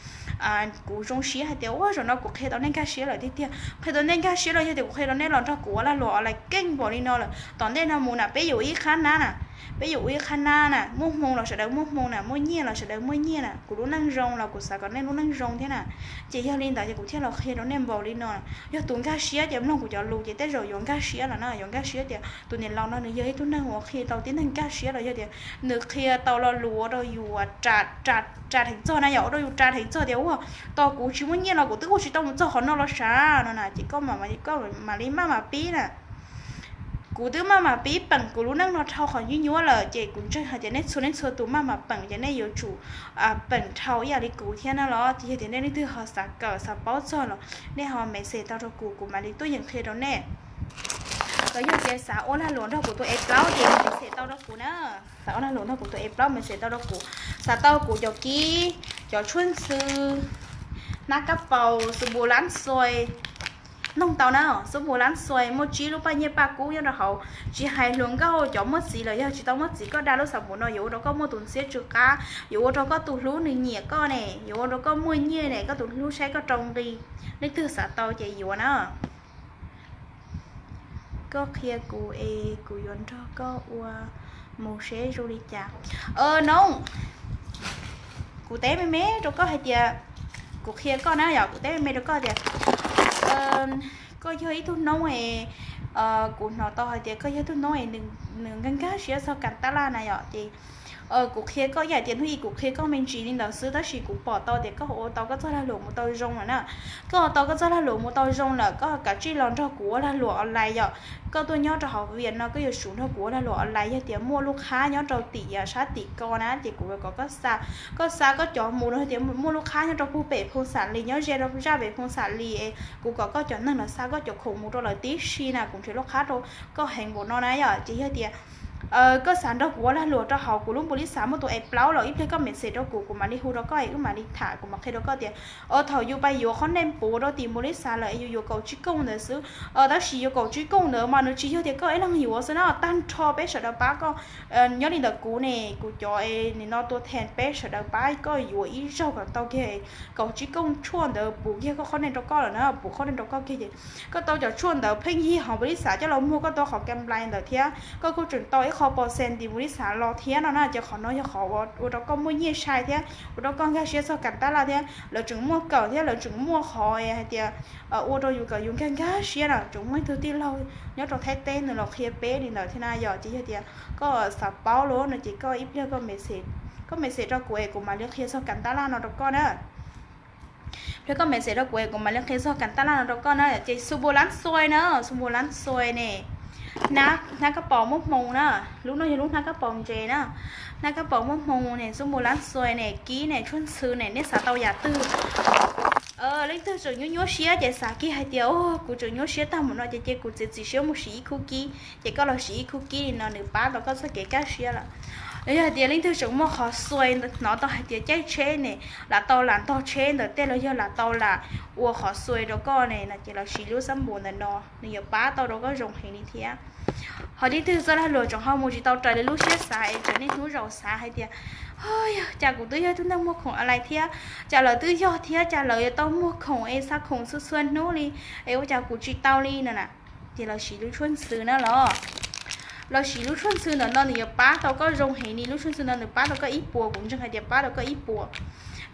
kuv zoo siab hais tias ua zaum no kuv qhia tau nej nkag siab lawm tiag tiag. Qhia tau nej nkag siab lawm yog tias kuv qhia rau nej los nrog kuv ua lag luam online keej npaum li no lawm. Tom ntej no mus na peb yuav ua ib qhab nab na, peb yuav ua ib qhab nab na, muaj hmoo los sawv daws muaj hmoo na, muaj nyiaj los sawv daws muaj nyiaj na. Kuv lub neej zoo los kuv xav kom nej lub neej zoo thiab na. Ces yog li ntawd ces kuv thiaj los qhia rau nej npaum li no. Yog tus nkag siab ces mloog kuv cov lus ces tej zaum yuav nkag siab lawm na, yuav nkag siab tias tus niam laus no nws yog ib tug neeg uas qhia tau tib neeg nkag siab los yog tias nws qhia tau lo lus ua rau yus ras dheev txog na, yog ua rau yus ras dheev txog tias ua, tos kuv tsis muaj nyiaj los kuv twb ua tsis tau mus txog qhov no los sav no na. Ces koj mam li maj mam pib na. Kuv twb maj mam pib peem kuv lub neej no dhau qhov nyuaj nyuaj lawm ces kuv ntseeg hais tias nej txhua leej txhua tus maj mam peem ces nej yuav tsum peem dhau ib yam li kuv thiab no los. Ces yog tias nej leej twg ho xav kawm xav paub txog los nej ho message tau rau kuv, kuv mam li tuaj yeem qhia rau nej. Los yog tias xav ua lag luam nrog kuv tus e plaub ces message tau rau kuv na. Xav ua lag luam nrog kuv tus e plaub message tau rau kuv. Xav tau kuv cov kib, cov tshuaj ntxhw, hnab kab paus, xub npum lab xua, noog tau na, xub npum lab xua muaj tsib lub paj nyiaj paj kub nyob rau hauv. Tsis hais hluas nkauj cov muaj txiv los yog tsis tau muaj txiv koj da lub xab npum no yuav ua rau koj muaj tus ntxhiab tsw qab, yuav ua rau koj tus hlub nws nyiam koj ne, yuav ua rau koj muaj nyiaj ne, koj tus hlub saib koj rau nqi. Leej twg xav tau ces yuav na. Koj qhia kuv es kuv yuav nrog koj ua mus seb zoo li cas. No, kuv teb me me rau koj hais tias, kuv qhia koj na yom, kuv teb me me rau koj tias koj yog ib tug noob es, kuv hnov tau hais tias koj yog ib tug noob es nws nkag nkag siab txog kas tab laj na yom. Ces kuv qhia koj ib yam tias hnub ib kuv qhia koj me ntsis li ntawd xwb tab sis kuv pom tau tias koj ua tau koj txoj lag luam mus tau zoo lawm na. Koj ua tau koj txoj lag luam mus tau zoo lawm koj kav tsij los nrog kuv ua lag luam online yom. Koj tuaj nyob rau hauv Vias no koj yuav tsum nrog kuv ua lag luam online, yog tias muaj lub qhab nyob rau tim sab tim ko na ces kuv kom koj xa, koj xa koj cov mus rau tias muaj lub qhab nyob rau puag pem Phoo Xam Lis, nyob ze rau zaj pem Phoo Xam Lis es kuv kom koj cov neeg los xa koj cov khoom mus rau lawv tib si na, kuv nrhiav lub qhab rau koj heev npaum no na yom. Ces yog tias Koj xav nrog kuv ua lag luam rau hauv kuv lub npus li xav muaj tus es plaub los ib pliag koj message rau kuv, kuv mam li hu rau koj es wb mam li tham, kuv mam qhia rau koj tias, o, thaum yus pais yuav qhov nej npus rau tim npus li xav lawm es yus yuav kaum tsib kooj ntawd xwb. Tab sis yuav kaum tsib kooj ntawd mas nws tsis yog tias koj ib leeg yuav xwb na, tag nrho peb sawv daws pab koj. Nyob li ntawm kuv ne, kuv cov es nim no tua thees peb sawv daws pab koj yuav ib zaug kom tau kiag kaum tsib kooj tshuaj ntawd puv kiag koj qhov nej rau koj lawm na, puv qhov nej rau koj kiag ces koj tau cov tshuaj ntawd pheej yig hauv npus li xav coj los muag, koj tau qhov kam nplai ntawd thiab koj kuj tseem tau ib qho pos xes tim npus li xav los thiab no na, ces qhov no yog qhov ua rau koj muaj nyiaj sai thiab ua rau koj nkag siab txog kam tab laj thiab lawv tseem muaj kawm thiab lawv tseem muaj qhov hais tias ua rau yus kom yus nkag nkag siab na, tseem muaj ib tug tij laug nyob rau Thaib teb nws los qhia peb li ntawd thiab na yom. Ces yog tias koj xav paub los no ces koj ib pliag koj message rau kuv es kuv mam li qhia txog kam tab laj no rau koj na. Pliag koj message rau kuv es kuv mam li qhia txog kam tab laj no rau koj na. Ces xu npus lab xuai na, xu npus lab xuai ne, hnab kab paus muaj hmoo na, lub no yog lub hnab kab paus ntses na, hnab kab paus muaj hmoo ne, xu npus lab xuai ne, kib ne, tshuaj ntxhw ne, nej xav tau yam twg? Leej twg tseem nyuaj nyuaj siab ces xav kiag hais tias, o, kuv tseem nyuaj siab tag mus no ces cia kuv txiav txim siab mus siv ib khub kib, ces koj los siv ib khub kib li no nws pab tau koj txoj kev kaj siab lawm. Yog hais tias leej twg tseem muaj qhov xuai, hnov tau hais tias caij tsheb ne, lam tau lam ntog tsheb ntawm tej los yog lam tau lam ua qhov xuai rau koj ne no ces los siv lub xab npus ntawm no, nws yuav pab tau rau koj zoo heev li thiab. Ho leej twg txoj lag luam tseem ho mus tsis tau raws li lub siab xav es tseem niaj hnub zaum xav hais tias, o, yog cas kuv twb yog ib tug neeg muag khoom a lais thiab, cas lawv twb yog thiab, cas lawv yuav tau muag khoom es xa khoom txhua txhua hnub li, es ua cas kuv tsis tau li no na. Ces los siv lub tshuaj ntxhw na los, los siv lub tshuaj ntxhw ntawm no nws yuav pab tau koj zoo heev li, lub tshuaj ntxhw no nws pab tau koj ib puas, kuv ntseeg hais tias pab tau koj ib puas.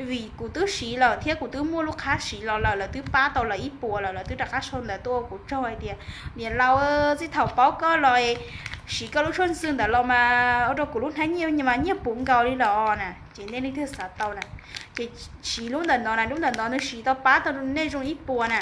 Vim kuv twb siv lawm thiab kuv twb muaj lub qhab siv los lawm, lawv twb pab tau lawv ib puas lawm, lawv twb rov qab sau ntawv tuaj ua kuv tsaug hais tias, niam laus, txij thaum paub koj los siv koj lub tshuaj ntxhw ntawd los mas ua rau kuv lub hnab nyiaj mas nyiaj puv nkaus li los na. Ces nej leej twg xav tau na, ces siv lub ntawm no na, lub ntawm no nws siv tau pab tau nej zoo ib puas na.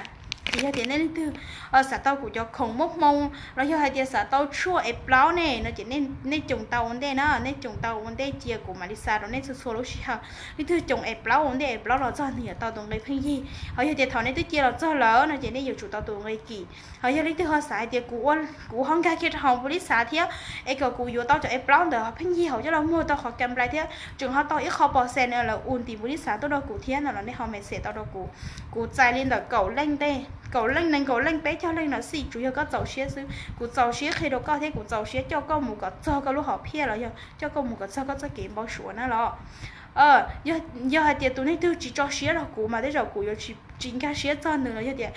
Ces yog tias nej leej twg xav tau kuv cov khoom muaj hmoo los yog hais tias xav tau tshuaj es plaub ne no ces nej coom tau ua ntej na, nej coom tau ua ntej cia kuv mam li xa rau nej txhua txhua lub sij hawm. Leej twg coom es plaub ua ntej es plaub los txog nws yuav tau tus nqi pheej yig. Ho yog tias thaum nej twb cia los txog lawm no ces nej yuav tsum tau tus nqi kim. Ho yog leej twg ho xav hais tias kuv ho nkag kiag rau hauv npus li xav thiab es kom kuv yuav tau cov es plaub ntawd ho pheej yig hauv coj los muag tau qhov kam nplai thiab tseem ho tau ib qho pos xes no lawv ua tim npus li xav tuaj rau kuv thiab no los nej ho message tau rau kuv. Kuv txais li ntawm kaum leej ntej, kaum leej nees nkaum leej peb caug leej no xij, tsuas yog koj txaus siab xwb. Kuv txaus siab qhia rau koj thiab kuv txaus siab coj koj mus kom txog koj lub hom phiaj los yog coj koj mus kom txog koj txoj kev npau suav na los. Yog hais tias tus neeg twg tsis tso siab rau kuv mas tej zaum kuv yuav tsis nkag siab txog nws los yog tias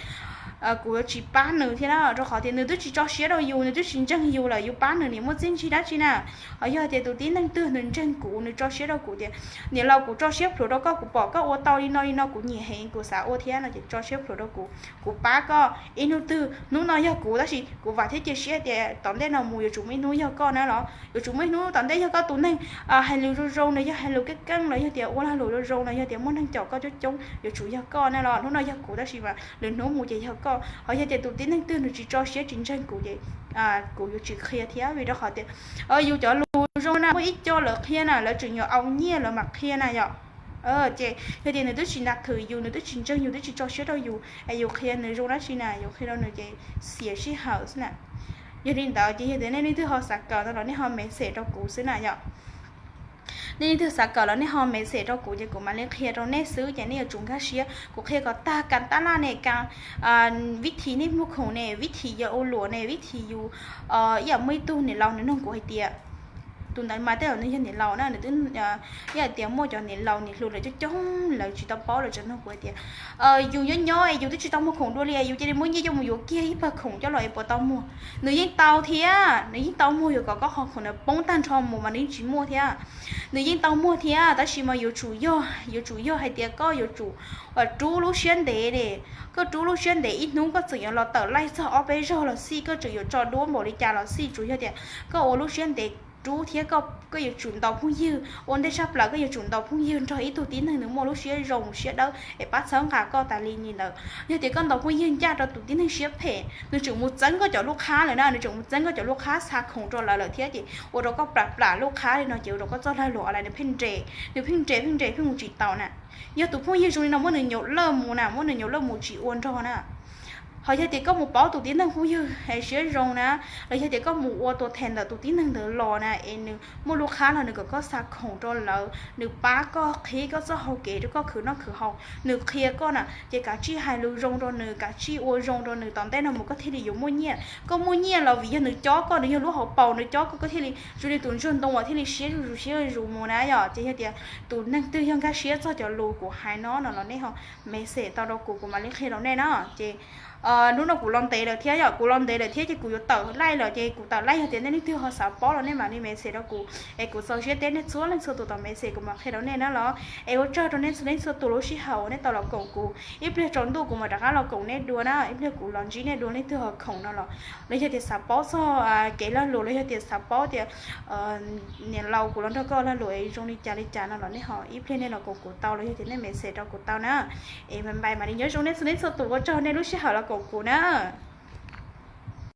kuv yuav tsis pab nws thiab na, rau qhov tias nws twb tsis tso siab rau yus, nws twb tsis ntseeg yus lawm, yus pab nws nim muaj txiaj ntsig dab tsi na. Ho yog hais tias tus tib neeg twg nws ntseeg kuv, nws tso siab rau kuv tias, niam laus, kuv tso siab plhuav rau koj, kuv pom koj ua tau li no li no kuv nyiam heev, kuv xav ua thiab no ces tso siab plhuav rau kuv, kuv pab koj ib hnub twg. Hnub no yog kuv tab sis kuv vam thiab cia siab tias tom ntej no mus yuav tsum muaj ib hnub yog koj na los, yuav tsum muaj ib hnub tom ntej yog koj tus neeg hais lus zoo zoo los yog hais lus keej keej los yog tias ua lag luam zoo zoo los yog tias muaj neeg caum koj coob coob yuav tsum yog koj na los. Hnub no yog kuv tab sis mas lwm hnub mus ces yog koj. Ho yog tias tus tib neeg twg nws tsis tso siab tsis ntseeg kuv ces kuv yuav tsis qhia thiab vim rau qhov tias yus cov lus zoo na muaj ib co lawv qhia na lawv tseem yuav au nyiaj lawv mam qhia na yom. Ces yog tias nws twb tsis ntas thwm yus, nws twb tsis ntseeg yus, twb tsis tso siab rau yus es yus qhia nws zoo dab tsi na, yus qhia rau nws ces xiam sij hawm xwb na. Yog li ntawd ces yog tias nej leej twg ho xav kawm no los nej ho message rau kuv xwb na yom. Nej leej twg xav kawm los nej ho message rau kuv ces kuv mam li qhia rau nej xwb ces nej yuav tsum nkag siab. Kuv qhia kom tag kam tab laj ne, kam vib thim nej muag khoom ne, vib thim yog ua luam ne, vib thim yus ib yam muaj ib tug niam laus nws nug kuv hais tias, tus ntawd mas tej zaum nws yog niam laus na, nws twb ib yam tias muaj cov niam laus niam hluas lawv coob coob lawv tsis tau paub lawv tseem nug kuv hais tias, yus nyob nyob es yus twb tsis tau muag khoom dua li yus cia li muab nyiaj coj mus yuav kiag ib pawg khoom coj los es puas tau muag? Nws yeej tau thiab, nws yeej tau muag, yuav kom koj qhov khoom ntawd poob tag nrho mus mas nws yeej tsis muaj thiab. Nws yeej tau muag thiab tab sis mas yuav tsum yog, yuav tsum yog hais tias koj yuav tsum rub lub siab ntev ne. Koj rub lub siab ntev ib hnub koj txawm yuav los tawm laij txog ob peb zaug los xij, koj tseem yuav tso duab npaum li cas los xij, tsuas yog tias koj ua lub siab ntev rub thiab koj yuav tsum ntaus phooj ywg ua ntej tshaj plaws, koj yuav tsum ntaus phooj ywg nrog ib tug tib neeg nws muaj lub siab zoo siab dawb es pab txhawb nqa koj tas li li ntawd. Yog tias koj ntaus phooj ywg ncaj rau tus tib neeg siab phem, nws tseem mus txeeb koj cov lub qhab lawm na, nws tseem mus txeeb koj cov lub qhab xa khoom rau lawv lawm thiab ces ua rau koj plam plam lub qhab li no ces ua rau koj txoj lag luam a lais nws pheej nres, nws pheej nres pheej nres pheej mus tsis tau na. Yog tus phooj ywg zoo li no muab nws nyaum lawj mus na, muab nws nyaum lawj mus tsis ua nrog na. Ho yog tias koj mus paub tus tib neeg phooj ywg es siab zoo na, los yog tias koj mus ua tus them ntawm tus tib neeg ntawd los na, es nws muaj lub qhab los nws kom koj xa khoom rau lawv, nws pab koj qhib koj txoj hau kev rau koj khwv noj khwv haus, nws qhia koj na, ces kav tsij hais lus zoo rau nws, kav tsij ua zoo rau nws, tom ntej no mus koj thiaj li yuav muaj nyiaj. Koj muaj nyiaj los vim yog nws cob koj, nws yog lub hauv paus, nws cob koj, koj thiaj li zoo li tus ntsuag ntoo uas thiaj li siab zuj zus siab zuj zus mus na yom. Ces yog tias tus neeg twg yog nkag siab txog cov lus kuv hais no no los nej ho message tau rau kuv, kuv mam li qhia rau nej na. Ces hnub no kuv los ntev lawm thiab yom, kuv los ntev lawm thiab ces kuv yuav tawm laij lawm, ces kuv tawm laij, yog tias nej leej twg ho xav paub los nej mam li message rau kuv es kuv txaus siab teb nej txhua leej txhua tus tom message kuv mam qhia rau nej na los. Es ua tsaug rau nej txhua leej txhua tus lub sij hawm uas nej tau los koom kuv, ib pliag tsaus ntuj kuv mam rov qab los koom nej dua na, ib pliag kuv los ntsib nej dua leej twg ho khoom no los, los yog tias xav paub txog kev lag luam los yog tias xav paub tias niam laus kuv los nrog koj lag luam es zoo li cas li cas no los nej ho ib pliag nej los koom kuv tau los yog tias nej message rau kuv tau na. Es npais npais mam li nyob zoo nej txhua leej txhua tus, ua tsaug nej lub sij hawm los koom kuv na.